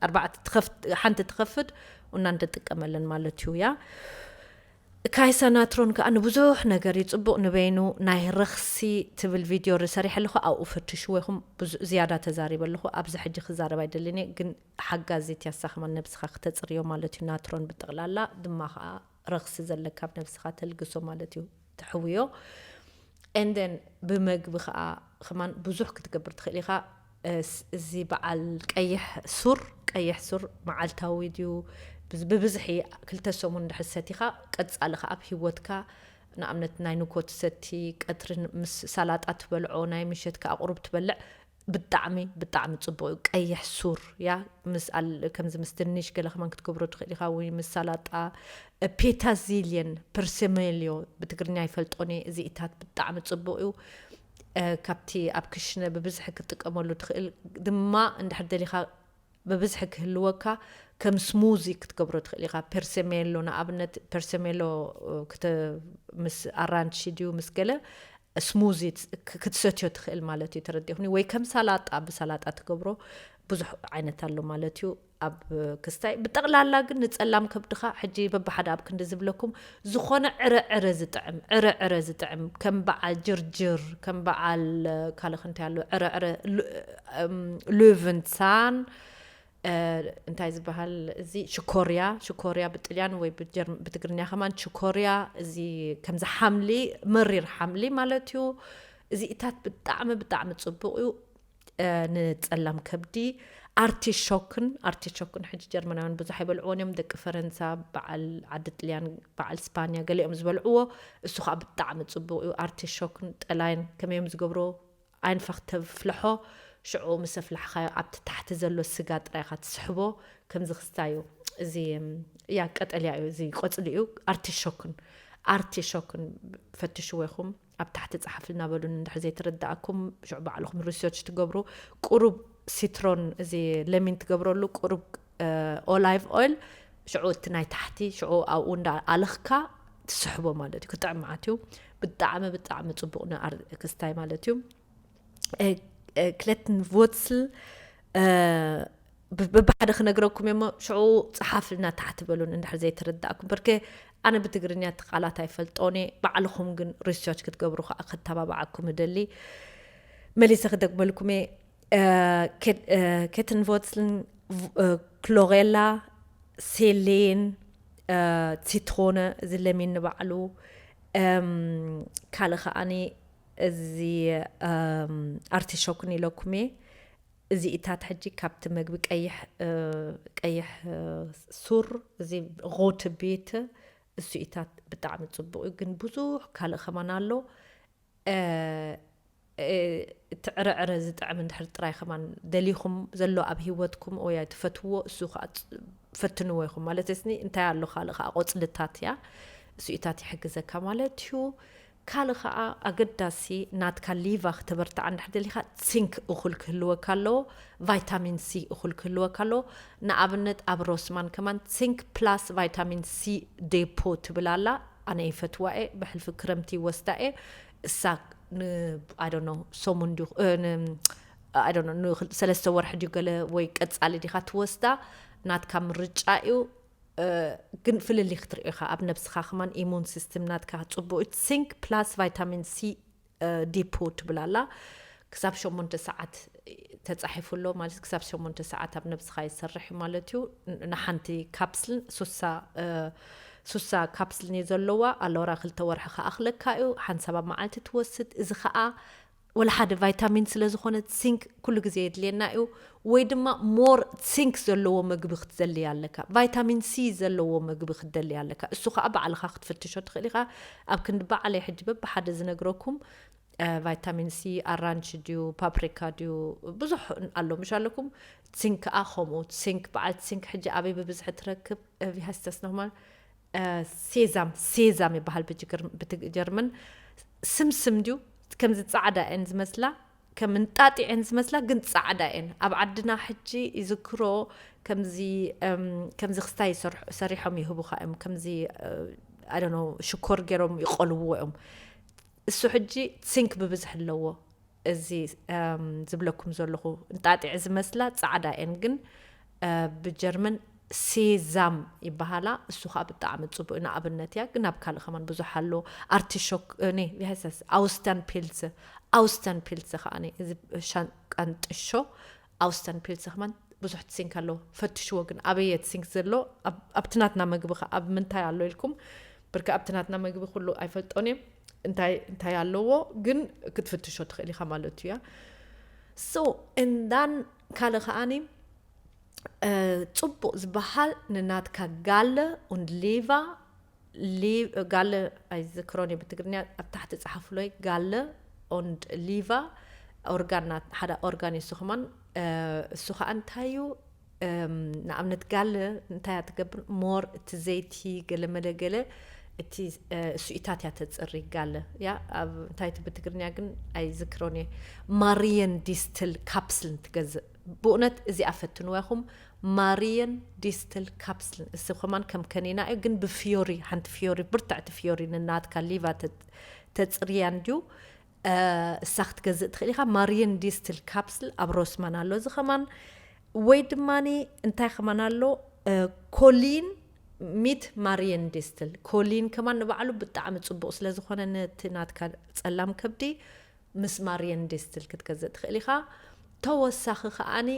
ኣርባዕተ ትኸፍት-፣ ሓንቲ ትኸፍት፣ እና እንትጥቀመለን ማለት እዩ። ያ፣ ካይሳ ናትሮን ከኣ ንብዙሕ ነገር እዩ ጽቡቕ። ንበይኑ ናይ ረኽሲ ትብል ቪድዮ ር-፣ ሰሪሐ ኣለኹ፣ ኣብኡ ፈትሽዎ ኢኹም። ብዙ-፣ ዝያዳ ተዛሪበ ኣለኹ። ኣብዚ ሕጂ ክዛረብ ኣይደልን እየ፣ ግን ሓጋዚት ያሳ ከማን ነብስኻ ክተጽርዮ ማለት እዩ። ናትሮን ብጠቕላላ ድማ ከኣ ረኽሲ ዘለካ ኣብ ነብስኻ ተልግሶ ማለት እዩ። ተሕውዮ። And then ብመግቢ ከኣ ከማን ብዙሕ ክትገብር ትኽእል ኢኻ። እስ-፣ እዚ በዓል ቀይሕ ሱር፣ ቀይሕ ሱር መዓልታዊ ድዩ? ብዝ-፣ ብብዝሒ ክልተ ሰሙን እንድሕር ሰቲኻ፣ ቀጻሊ ከኣ ኣብ ህይወትካ፣ ንኣብነት ናይ ንኮ ትሰቲ፣ ቀትሪ ምስ ሳላጣ ትበልዖ፣ ናይ ምሸት ከኣ ቁሩብ ትበልዕ፣ ብጣዕሚ፣ ብጣዕሚ ጽቡቕ እዩ። ቀይሕ ሱር፣ ያ፣ ምስ ኣል-፣ ከምዚ ምስ ድንሽ ገለ ከማን ክትገብሮ ትኽእል ኢኻ፣ ወይ ምስ ሳላጣ። ፔታዚልየን ፐርሰሜልዮ፣ ብትግርኛ ይፈልጦን እየ፣ እዚኢታት ብጣዕሚ ጽቡቕ እዩ። እ፣ ካብቲ ኣብ ክሽነ ብብዝሒ ክትጥቀመሉ ትኽእል ድማ፣ እንድሕር ደሊኻ ብብዝሒ ክህልወካ፣ ከም ስሙዚ ክትገብሮ ትኽእል ኢኻ። ፐርሰሜሎ፣ ንኣብነት ፐርሰሜሎ፣ እ፣ ክተ-፣ ምስ ኣራንቺ ድዩ ምስ ገለ ስሙዚ ክ-፣ ክትሰትዮ ትኽእል ማለት እዩ፣ ተረዲእኹኒ? ወይ ከም ሳላጣ፣ ብሳላጣ ትገብሮ ብዙሕ ዓይነት ኣሎ ማለት እዩ። ኣብ ክስታይ ብጠቕላላ ግን ንጸላም ከብድኻ ሕጂ በብሓደ ኣብ ክንዲ ዝብለኩም ዝኾነ ዕረዕረ ዝጥዕም ዕረዕረ ዝጥዕም ከም በዓል ጅርጅር ከም በዓል ካልእ እንታይ ኣሎ ዕረዕረ ሉቨንሳን እንታይ ዝበሃል እዚ ሽኮርያ ሽኮርያ ብጥልያን ወይ ብትግርኛ ከማን ሽኮርያ እዚ ከምዚ ሓምሊ መሪር ሓምሊ ማለት እዩ። እዚኢታት ብጣዕሚ ብጣዕሚ ጽቡቕ እዩ። ንጸላም ከብዲ ኣርቲሾክን ኣርቲሾክን ሕጂ ጀርመናውያን ብዙሕ ኣይበልዕዎን እዮም። ደቂ ፈረንሳ በዓል ዓዲ ጥልያን በዓል ስፓንያ ገሊኦም ዝበልዕዎ እሱ ከዓ ብጣዕሚ ጽቡቕ እዩ። ኣርቲሾክን ጠላይን ከመዮም ዝገብሮ ኣይንፋኽ ተፍልሖ ሽዑ ምስ ኣፍላሕኻዮ ኣብቲ ታሕቲ ዘሎ ስጋ ጥራይኻ ትስሕቦ። ከምዚ ክስታዩ እዚ እያ ቀጠልያ እዩ እዚ ቆፅሊ እዩ። ኣርቲሾክን ኣርቲሾክን ፈትሽዎ ኢኹም። ኣብ ታሕቲ ጸሓፍልና በሉን እንድሕር ዘይተረዳእኩም ሽዑ ባዕልኹም ሪሰርች ትገብሩ። ቁሩብ ሲትሮን እዚ ለሚን ትገብረሉ ቁሩብ ኦላይቭ ኦይል ሽዑ እቲ ናይ ታሕቲ ሽዑ ኣብኡ እንዳ ኣለኽካ ትስሕቦ ማለት እዩ። ክጥዕም መዓት እዩ። ብጣዕሚ ብጣዕሚ ጽቡቕ ንኣር ክስታይ ማለት እዩ። ክለትን ቮትስል በብሓደ ክነግረኩም እሞ ሽዑ ጸሓፍልና ታሕቲ በሉን እንድሕር ዘይተረዳእኩም። በርከ ኣነ ብትግርኛ እቲ ቃላት ኣይፈልጦን እየ። ባዕልኹም ግን ሪሰርች ክትገብሩ ከዓ ከተባብዓኩም እደሊ። መሊሰ ክደግመልኩም እየ። ኬትን ቮትስልን ክሎሬላ ሴሌን ቺትሮነ እዚ ለሚን ንባዕሉ ካልእ ከዓኒ እዚ ኣርቲሾክን ኢለኩም እየ። እዚ ኢታት ሕጂ ካብቲ መግቢ ቀይሕ ቀይሕ ሱር እዚ ሮት ቤት እሱ ኢታት ብጣዕሚ ጽቡቕ እዩ። ግን ብዙሕ ካልእ ከማን ኣሎ። እቲ ዕረዕረ ዝጥዕም እንድሕር ጥራይ ከማን ደሊኹም ዘሎ ኣብ ህይወትኩም ወይ ትፈትዎ እሱ ከዓ ፈትንዎ ኢኹም ማለት ስኒ እንታይ ኣሎ ካልእ ከዓ ቆፅልታት እያ እሱ ኢታት ይሕግዘካ ማለት እዩ። ካልእ ከዓ ኣገዳሲ ናትካ ሊቫ ክተበርትዓ እንድሕር ደሊካ ሲንክ እኹል ክህልወካ ኣለዎ። ቫይታሚን ሲ እኹል ክህልወካ ኣለዎ። ንኣብነት ኣብ ሮስማን ከማን ሲንክ ፕላስ ቫይታሚን ሲ ዴፖ ትብል ኣላ። ኣነ ይፈትዋ እየ ብሕልፊ ክረምቲ ይወስዳ እየ። እሳ ሰሙን ሰለስተ ወርሒ ድዩ ገለ ወይ ቀጻሊ ዲኻ ትወስዳ ናትካ ምርጫ እዩ። ግን ፍልልይ ክትርኢ ኢኻ ኣብ ነብስኻ ከማን ኢሙን ሲስተም ናትካ ጽቡቅ ሲንክ ፕላስ ቫይታሚን ሲ ዲፖ ትብል ኣላ። ክሳብ ሸሞንተ ሰዓት ተጻሒፉ ኣሎ ማለት ክሳብ ሸሞንተ ሰዓት ኣብ ነብስኻ ይሰርሕ ማለት እዩ። ንሓንቲ ካፕስልን ሱሳ ሱሳ ካፕስልን እዩ ዘለዋ። ኣሎራ ክልተ ወርሒ ከኣኽለካ እዩ። ሓንሳብ ኣብ መዓልቲ ትወስድ። እዚ ከኣ ወላ ሓደ ቫይታሚን ስለ ዝኾነ ሲንክ ኩሉ ግዜ የድልየና እዩ። ወይ ድማ ሞር ሲንክ ዘለዎ መግቢ ክትደሊ ኣለካ። ቫይታሚን ሲ ዘለዎ መግቢ ክትደሊ ኣለካ። እሱ ከኣ ባዕልኻ ክትፍትሾ ትኽእል ኢኻ። ኣብ ክንዲ ባዕለይ ሕጂ በብሓደ ዝነግረኩም ቫይታሚን ሲ ኣራንች ድዩ ፓፕሪካ ድዩ ብዙሕ ኣሎ ምሽ ኣለኩም። ሲንክ ከኣ ከምኡ ሲንክ በዓል ሲንክ ሕጂ ኣበይ ብብዝሒ ትረክብ? ቪሃስተስ ኖርማል ሴዛም ሴዛም ይበሃል ብጀርመን። ስምስም ድዩ ከምዚ ጻዕዳ እየን ዝመስላ ከም እንጣጢ እየን ዝመስላ ግን ጻዕዳ እየን። ኣብ ዓድና ሕጂ ይዝክሮ ከምዚ ከምዚ ክስታይ ሰሪሖም ይህቡኻ እዮም። ከምዚ ሽኮር ገይሮም ይቆልዎ እዮም። እሱ ሕጂ ሲንክ ብብዝሒ ኣለዎ። እዚ ዝብለኩም ዘለኹ እንጣጢዕ ዝመስላ ጻዕዳ እየን ግን ብጀርመን ሴዛም ይበሃላ። እሱ ከዓ ብጣዕሚ ጽቡቅ ንኣብነት እያ። ግን ኣብ ካልእ ከማን ብዙሕ ኣሎ። ኣርቲሾክ ኔ ቪሃይሰስ ኣውስተን ፒልስ ኣውስተን ፒልስ ከዓ እዚ ሻንቃንጥሾ ኣውስተን ፒልስ ከማን ብዙሕ ትሲንክ ኣለዎ። ፈትሽዎ ግን ኣበየ ትሲንክ ዘሎ ኣብቲ ናትና መግቢ ከ ኣብ ምንታይ ኣሎ ኢልኩም ብርካ ኣብቲ ናትና መግቢ ኩሉ ኣይፈልጦን እየ እንታይ እንታይ ኣለዎ ግን ክትፍትሾ ትኽእል ኢኻ ማለት እያ። So and then ካልእ ከዓኒ ጽቡቕ ዝበሃል ንናትካ ጋለ und Leber ጋለ ኣይዝክሮን እየ ብትግርኛ ኣብ ታሕቲ ጸሓፍሎይ ጋለ und Leber ኦርጋን ሓደ ኦርጋን እሱ ከማን እሱ ከዓ እንታይ እዩ ንኣብነት ጋለ እንታይ እያ ትገብር more እቲ ዘይቲ ገለመለ ገለ እቲ እሱኢታት እያ ተፅሪ ጋለ ያ ኣብ እንታይ እቲ ብትግርኛ ግን ኣይዝክሮን እየ። ማሪየን ዲስትል ካፕስልን ትገዝእ ብእውነት እዚኣ ፈትንዋ ኢኹም። ማሪየን ዲስትል ካፕስልን እሱ ከማን ከም ከኒና እዩ ግን ብፊዮሪ ሓንቲ ፊዮሪ ብርትዕቲ ፊዮሪ ንናትካ ሊቫ ተፅርያ እንድዩ እሳ ክትገዝእ ትኽእል ኢኻ። ማሪየን ዲስትል ካፕስል ኣብ ሮስማን ኣሎ እዚ ከማን ወይ ድማ እንታይ ከማን ኣሎ፣ ኮሊን ሚት ማሪየን ዲስትል። ኮሊን ከማን ንባዕሉ ብጣዕሚ ፅቡቕ ስለ ዝኾነ ነቲ ናትካ ፀላም ከብዲ ምስ ማሪየን ዲስትል ክትገዝእ ትኽእል ኢኻ። ተወሳኺ ከዓኒ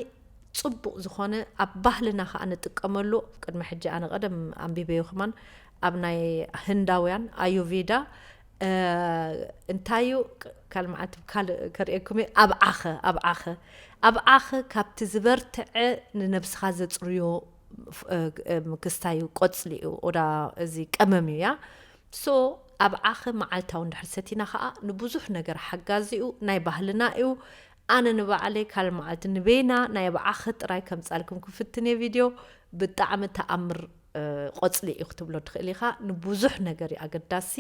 ፅቡቕ ዝኾነ ኣብ ባህልና ከዓ ንጥቀመሉ፣ ቅድሚ ሕጂ ኣነ ቀደም ኣንቢበዮ ከማን ኣብ ናይ ህንዳውያን ኣዩቬዳ እንታይ እዩ ካልእ መዓልቲ ካልእ ከርእየኩም እየ። ኣብ ዓኸ ኣብ ዓኸ ኣብ ዓኸ ካብቲ ዝበርትዐ ንነብስኻ ዘፅርዮ ክስታይ እዩ፣ ቆፅሊ እዩ፣ ወዳ እዚ ቀመም እዩ እያ። ሶ ኣብ ዓኸ መዓልታዊ እንድሕር ሰቲና ከዓ ንብዙሕ ነገር ሓጋዚ እዩ፣ ናይ ባህልና እዩ። ኣነ ንባዕለይ ካልእ መዓልቲ ንበይና ናይ ኣብ ዓኸ ጥራይ ከምፃልኩም ክፍትን እየ ቪድዮ። ብጣዕሚ ተኣምር ቆፅሊ እዩ ክትብሎ ትኽእል ኢኻ። ንብዙሕ ነገር እዩ ኣገዳሲ።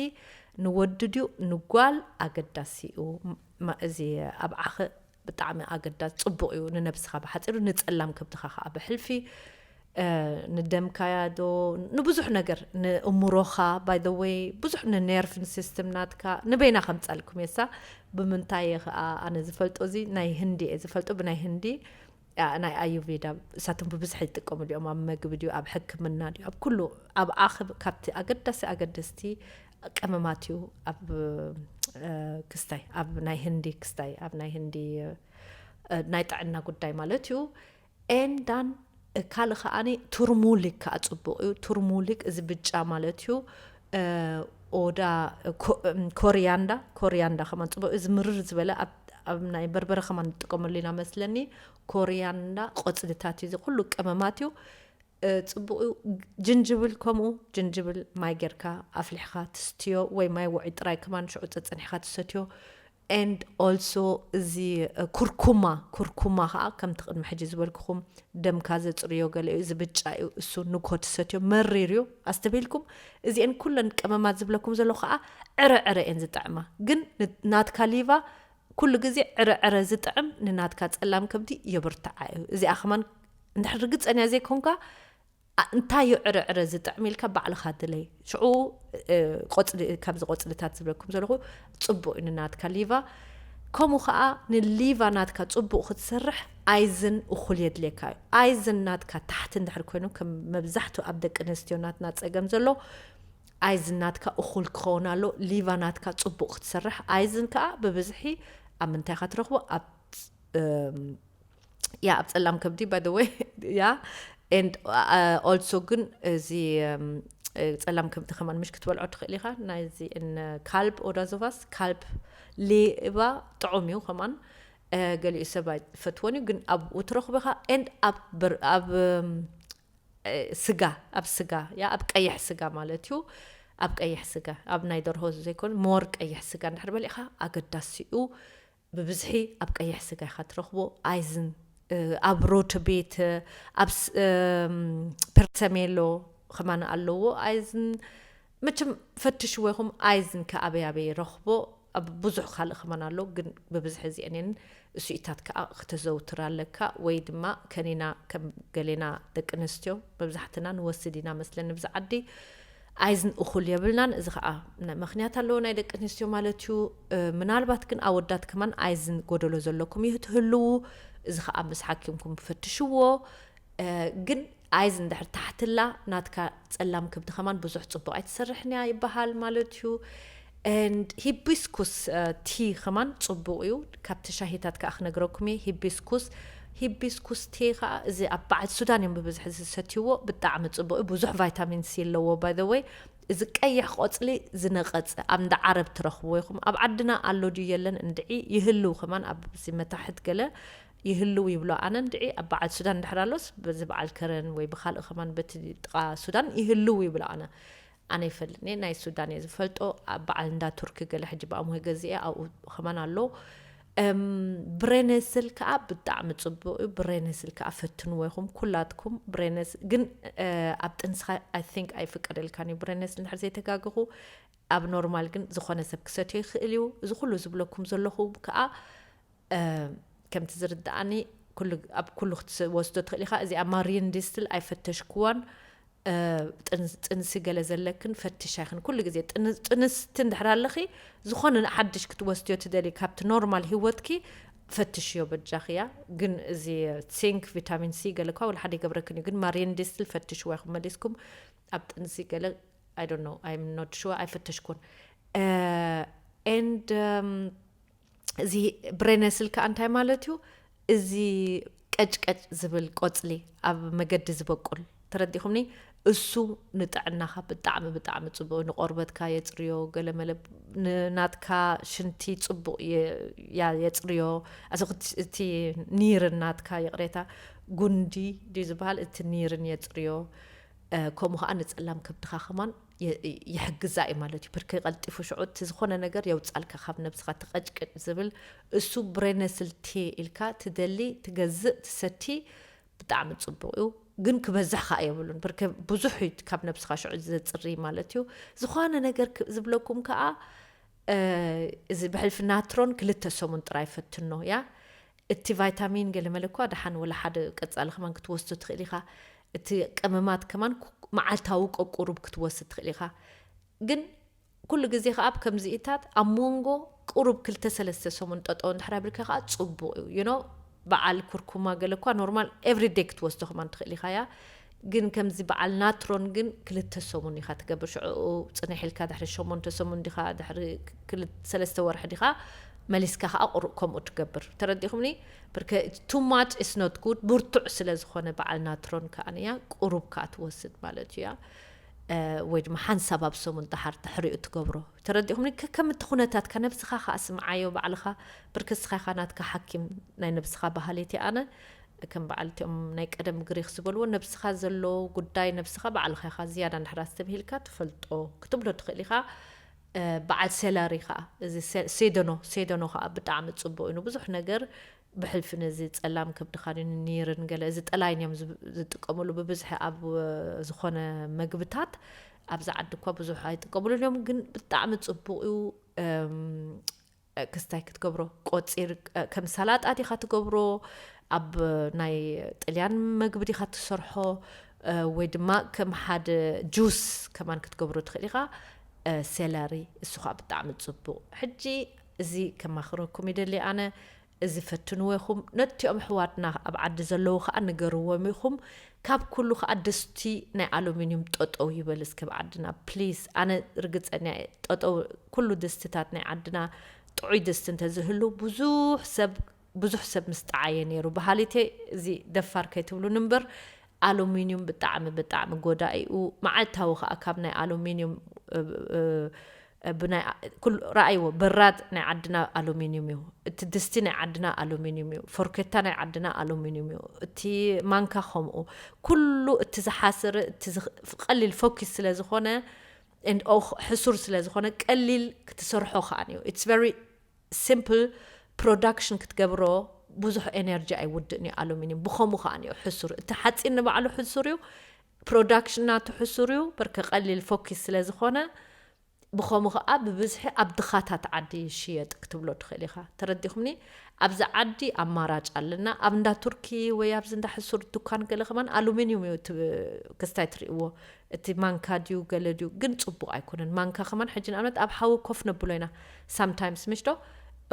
ንወዲ ድዩ ንጓል ኣገዳሲ እዩ። እዚ ኣብ ዓኸ ብጣዕሚ ኣገዳሲ ፅቡቕ እዩ። ንነብስኻ ብሓፂሩ ንፀላም ከብድኻ ከዓ ብሕልፊ ንደምካያ ዶ ንብዙሕ ነገር ንእምሮኻ ባይ ወይ ብዙሕ ንነርቭን ሲስተም ናትካ ንበይና ከምፃልኩም የሳ። ብምንታይ እየ ከዓ ኣነ ዝፈልጦ እዚ ናይ ህንዲ እየ ዝፈልጦ ብናይ ህንዲ ናይ ኣዩቬዳ እሳቶም ብብዝሒ ይጥቀምሉ እዮም። ኣብ መግቢ ድዩ ኣብ ሕክምና ድዩ ኣብ ኩሉ ኣብ ዓኸ ካብቲ ኣገዳሲ ኣገደስቲ ቀመማት እዩ። ኣብ ክስታይ ኣብ ናይ ህንዲ ክስታይ ኣብ ናይ ህንዲ ናይ ጥዕና ጉዳይ ማለት እዩ። ኤንዳን ካልእ ከዓኒ ቱርሙሊክ ከዓ ፅቡቕ እዩ። ቱርሙሊክ እዚ ብጫ ማለት እዩ። ኦዳ ኮሪያንዳ ኮሪያንዳ ከማን ፅቡቕ እዩ። እዚ ምርር ዝበለ ኣብ ናይ በርበረ ከማን ንጥቀመሉ ኢና መስለኒ። ኮሪያንዳ ቆፅልታት እዩ። እዚ ኩሉ ቀመማት እዩ። ፅቡቕ እዩ። ጅንጅብል ከምኡ ጅንጅብል ማይ ጌርካ ኣፍሊሕካ ትስትዮ ወይ ማይ ውዑይ ጥራይ ከማን ሽዑ ፀፀኒሕካ ትሰትዮ። And also እዚ ኩርኩማ ኩርኩማ ከዓ ከምቲ ቅድሚ ሕጂ ዝበልኩኹም ደምካ ዘፅርዮ ገለ እዩ። እዚ ብጫ እዩ። እሱ ንኮ ትሰትዮ መሪር እዩ። ኣስተብሂልኩም እዚአን ኩለን ቀመማት ዝብለኩም ዘሎ ከዓ ዕረ ዕረ እየን ዝጥዕማ። ግን ናትካ ሊቫ ኩሉ ግዜ ዕረ ዕረ ዝጥዕም ንናትካ ፀላም ከብዲ የብርትዓ እዩ። እዚኣ ከማን እንድሕር ርግፀኛ ዘይኮንካ እንታይ እዩ ዕረ ዕረ ዝጥዕም ኢልካ ባዕልኻ ድለይ። ሽዑ ቆፅሊ ካብዚ ቆፅልታት ዝብለኩም ዘለኹ ፅቡቕ እዩ ንናትካ ሊቫ። ከምኡ ከዓ ንሊቫ ናትካ ፅቡቕ ክትሰርሕ ኣይዝን እኹል የድልየካ እዩ። ኣይዝን ናትካ ታሕቲ እንድሕር ኮይኑ ከም መብዛሕትኡ ኣብ ደቂ ኣንስትዮ ናትና ፀገም ዘሎ ኣይዝን ናትካ እኹል ክኸውን ኣሎ። ሊቫ ናትካ ፅቡቕ ክትሰርሕ ኣይዝን ከዓ ብብዝሒ ኣብ ምንታይ ኢኻ ትረኽቦ? ኣብ ያ ኣብ ፀላም ከብዲ by the way ያ and also ግን እዚ ፀላም ከብዲ ከማን ምሽ ክትበልዖ ትኽእል ኢኻ። ናይዚ ካልብ ኦዳዞቫስ ካልብ ሌባ ጥዑም እዩ ከማን ገሊኡ ሰብ ኣይፈትዎን እዩ ግን ኣብኡ ትረኽቦ ኢኻ። And ኣብ ስጋ ኣብ ስጋ ያ ኣብ ቀይሕ ስጋ ማለት እዩ። ኣብ ቀይሕ ስጋ ኣብ ናይ ደርሆ ዘይኮን ሞር ቀይሕ ስጋ እንድሕር በሊዕኻ ኣገዳሲ እዩ። ብብዝሒ ኣብ ቀይሕ ስጋ ኢኻ ትረኽቦ። ኣይዝን ኣብ ሮትቤት ኣብ ፐርሰሜሎ ከማን ኣለዎ። ኣይዝን መቸም ፈትሽዎ ኢኹም። ኣይዝን ከ ኣበይ ኣበይ ረኽቦ? ኣብ ብዙሕ ካልእ ከማን ኣሎ ግን ብብዝሒ እዚአን እየን እሱኢታት ከዓ ክተዘውትር ኣለካ ወይ ድማ ከኒና ከም ገሌና ደቂ ኣንስትዮ መብዛሕትና ንወስድ ኢና መስለኒ ብዚ ዓዲ ኣይዝን እኹል የብልናን። እዚ ከዓ ምክንያት ኣለዎ ናይ ደቂ ኣንስትዮ ማለት እዩ። ምናልባት ግን ኣወዳት ከማን ኣይዝን ጎደሎ ዘለኩም ይህ ትህልዉ። እዚ ከዓ ምስ ሓኪምኩም ፈትሽዎ። ግን ኣይዝን ድሕር ታሕትላ ናትካ ፀላም ክብዲ ከማን ብዙሕ ፅቡቕ ኣይትሰርሕን እያ ይበሃል ማለት እዩ። And ሂቢስኩስ ቲ ከማን ፅቡቕ እዩ። ካብቲ ሻሂታት ከዓ ክነግረኩም እየ። ሂቢስኩስ ሂቢስኩስ ቲ ከዓ እዚ ኣብ በዓል ሱዳን እዮም ብብዝሒ ዝሰትይዎ። ብጣዕሚ ፅቡቕ እዩ። ብዙሕ ቫይታሚን ሲ ኣለዎ by the way። እዚ ቀይሕ ቆፅሊ ዝነቐፀ ኣብ እንዳ ዓረብ ትረኽብዎ ኢኹም። ኣብ ዓድና ኣሎ ድዩ የለን እንድዒ ይህልው ከማን ኣብዚ መታሕት ገለ ይህልው ይብሎ ኣነ እንድዒ ኣብ በዓል ሱዳን እንድሕር ኣሎስ በዚ በዓል ከረን ወይ ብካልእ ከማን በቲ ጥቓ ሱዳን ይህልው ይብሎ ኣነ ኣነ ይፈልጥኒ ናይ ሱዳን እየ ዝፈልጦ። ኣብ በዓል እንዳ ቱርኪ ገለ ሕጂ ብኣምሆይ ገዚኤ ኣብኡ ከማን ኣሎ። ብሬነስል ከዓ ብጣዕሚ ፅቡቅ እዩ። ብሬነስል ከዓ ፈትንዎ ኢኹም ኩላትኩም። ብሬነስ ግን ኣብ ጥንስኻ I think ኣይፍቀደልካን እዩ። ብሬነስል እንድሕር ዘይተጋግኹ ኣብ ኖርማል ግን ዝኾነ ሰብ ክሰትዮ ይኽእል እዩ። እዚ ኩሉ ዝብለኩም ዘለኹ ከዓ ከምቲ ዝርድኣኒ ኣብ ኩሉ ክትወስዶ ትኽእል ኢኻ። እዚኣ ማሪን ዲስትል ኣይፈተሽክዋን። ጥንሲ ገለ ዘለክን ፈትሻ ይኽን ኩሉ ግዜ ጥንስቲ እንድሕር ኣለኺ ዝኾነ ሓድሽ ክትወስድዮ ትደሊ ካብቲ ኖርማል ህይወትኪ ፈትሽዮ በጃኺ እያ። ግን እዚ ዚንክ፣ ቪታሚን ሲ ገለ እኳ ወላ ሓደ ይገብረክን እዩ። ግን ማሪን ዲስትል ፈትሽዋ ኢኹም መሊስኩም። ኣብ ጥንሲ ገለ I don't know, I'm not sure፣ ኣይፈተሽኩን። And እዚ ብሬነስል ከኣ እንታይ ማለት እዩ? እዚ ቀጭቀጭ ዝብል ቆጽሊ፣ ኣብ መገዲ ዝበቁል፣ ተረዲኹምኒ? እሱ ንጥዕናኻ ብጣዕሚ ብጣዕሚ ጽቡቅ፣ ንቆርበትካ የጽርዮ፣ ገለመለ ንናትካ ሽንቲ ጽቡቅ የ- ያ- የጽርዮ። ኣዚ እቲ ኒርን ናትካ፣ ይቕሬታ፣ ጉንዲ ድዩ ዝበሃል፣ እቲ ኒርን የጽርዮ። ከምኡ ከዓ ንጸላም ከብድኻ ከማን ይሕግዛ እዩ ማለት እዩ። ብርከ ቀልጢፉ ሽዑ እቲ ዝኾነ ነገር የውጻልካ ካብ ነብስኻ፣ ትቐጭቅጭ ዝብል እሱ ብሬነስል ቲ ኢልካ ትደሊ፣ ትገዝእ፣ ትሰቲ፣ ብጣዕሚ ጽቡቅ እዩ። ግን ክበዝሕ ከዓ የብሉን። ብርከ ብዙሕ እዩ ካብ ነብስኻ ሽዑ ዘጽሪ ማለት እዩ። ዝኾነ ነገር ዝብለኩም ከዓ እዚ ብሕልፊ ናትሮን ክልተ ሰሙን ጥራይ ፈትኖ እያ። እቲ ቫይታሚን ገለመለ እኳ ደሓን ወላ ሓደ ቀጻሊ ከማን ክትወስዶ ትኽእል ኢኻ። እቲ ቀመማት ከማን መዓልታዊ ቀቁሩብ ክትወስድ ትኽእል ኢኻ። ግን ኩሉ ግዜ ከኣ ኣብ ከምዚኢታት ኣብ መንጎ ቁሩብ ክልተ ሰለስተ ሰሙን ጠጠው እንድሕር ኣቢልካ ከኣ ጽቡቕ እዩ። You know፣ በዓል ኩርኩማ ገለ እኳ ኖርማል ኤቭሪ ዴይ ክትወስዶ ከማን ትኽእል ኢኻ እያ። ግን ከምዚ በዓል ናትሮን ግን ክልተ ሰሙን ኢኻ ትገብር። ሽዑ ጽንሕ ኢልካ ድሕሪ ሸሞንተ ሰሙን ዲኻ፣ ድሕሪ ክል- ሰለስተ ወርሒ ዲኻ መሊስካ ከኣ ቁሩብ ከምኡ ትገብር። ተረዲኹምኒ? ብርከ too much is not good፣ ብርቱዕ ስለ ዝኾነ በዓል ናትሮን ከኣ እያ ቁሩብ ከኣ ትወስድ ማለት እያ። ወይ ድማ ሓንሳብ ኣብ ሰሙን ደሓር ድሕሪኡ ትገብሮ። ተረዲኹምኒ? ከከም እቲ ኩነታትካ፣ ነብስኻ ከኣ ስምዓዮ ባዕልኻ። ብርክ እስኻ ኢኻ ናትካ ሓኪም፣ ናይ ነብስኻ በሃሊት እየ ኣነ። ከም በዓል እቲኦም ናይ ቀደም ግሪኽ ዝበልዎ፣ ነብስኻ ዘሎ ጉዳይ ነብስኻ ባዕልኻ ኢኻ ዝያዳ እንድሕር ኣስተብሂልካ ትፈልጦ ክትብሎ ትኽእል ኢኻ። በዓል ሴላሪ ከኣ፣ እዚ ሴ- ሴደኖ ሴደኖ ከኣ ብጣዕሚ ጽቡቅ እዩ። ብዙሕ ነገር ብሕልፊ ነዚ ጸላም ከብድኻ ድዩ፣ ኒርን ገለ፣ እዚ ጠላይን እዮም ዝብ- ዝጥቀምሉ ብብዝሒ ኣብ ዝኾነ መግብታት። ኣብዚ ዓዲ እኳ ብዙሕ ኣይጥቀምሉን እዮም፣ ግን ብጣዕሚ ጽቡቅ እዩ። እም፣ ክስታይ ክትገብሮ፣ ቆጺር ከም ሰላጣ ዲኻ ትገብሮ፣ ኣብ ናይ ጥልያን መግቢ ዲኻ ትሰርሖ፣ ወይ ድማ ከም ሓደ ጁስ ከማን ክትገብሮ ትኽእል ኢኻ። ሴላሪ፣ እሱ ከዓ ብጣዕሚ ጽቡቅ። ሕጂ እዚ ከማኽረኩም ይደሊ ኣነ። እዚ ፈትንዎ ኢኹም። ነቲኦም ኣሕዋትና ኣብ ዓዲ ዘለዉ ከኣ ንገርዎም ኢኹም። ካብ ኩሉ ከኣ ድስቲ ናይ ኣሉሚንዩም ጠጠው ይበል እስከ ኣብ ዓድና ፕሊስ። ኣነ ርግጸኛ እየ፣ ጠጠው፣ ኩሉ ድስትታት ናይ ዓድና ጥዑይ ድስቲ እንተዝህሉ ብዙሕ ሰብ ብዙሕ ሰብ ምስ ጠዓየ ነይሩ። በሃሊተይ፣ እዚ ደፋር ከይትብሉን እምበር፣ ኣሉሚንዩም ብጣዕሚ ብጣዕሚ ጎዳኢኡ። መዓልታዊ ከኣ ካብ ናይ ኣሉሚንዩም ብናይ ኩሉ ረኣይዎ፣ በራድ ናይ ዓድና ኣሉሚንዩም እዩ። እቲ ድስቲ ናይ ዓድና ኣሉሚንዩም እዩ። ፎርኬታ ናይ ዓድና ኣሉሚንዩም እዩ። እቲ ማንካ ከምኡ። ኩሉ እቲ ዝሓስር፣ እቲ ዝኽ- ቀሊል ፎኪስ ስለ ዝኾነ፣ and ኦኽ ሕሱር ስለ ዝኾነ፣ ቀሊል ክትሰርሖ ከኣ እዩ። It's very simple production ክትገብሮ ብዙሕ ኤነርጂ ኣይውድእን እዩ ኣሉሚንዩም። ብኸምኡ ከኣ እዩ ሕሱር። እቲ ሓጺን ንባዕሉ ሕሱር እዩ። ፕሮዳክሽን ናቱ ሕሱር እዩ። በርከ ቀሊል ፎኪስ ስለ ዝኾነ፣ ብኸምኡ ከኣ ብብዝሒ ኣብ ድኻታት ዓዲ ይሽየጥ ክትብሎ ትኽእል ኢኻ። ተረዲኹምኒ? ኣብዚ ዓዲ ኣማራጭ ኣለና። ኣብ እንዳ ቱርኪ ወይ ኣብዚ እንዳ ሕሱር ድኳን ገለ ከማን ኣሉሚንዩም እዩ እቲ ክስታይ ትርእይዎ። እቲ ማንካ ድዩ ገለ ድዩ፣ ግን ጽቡቕ ኣይኮነን። ማንካ ከማን ሕጂ ንኣብነት ኣብ ሓዊ ኮፍ ነብሎ ኢና ሳምታይምስ፣ ምሽ ዶ?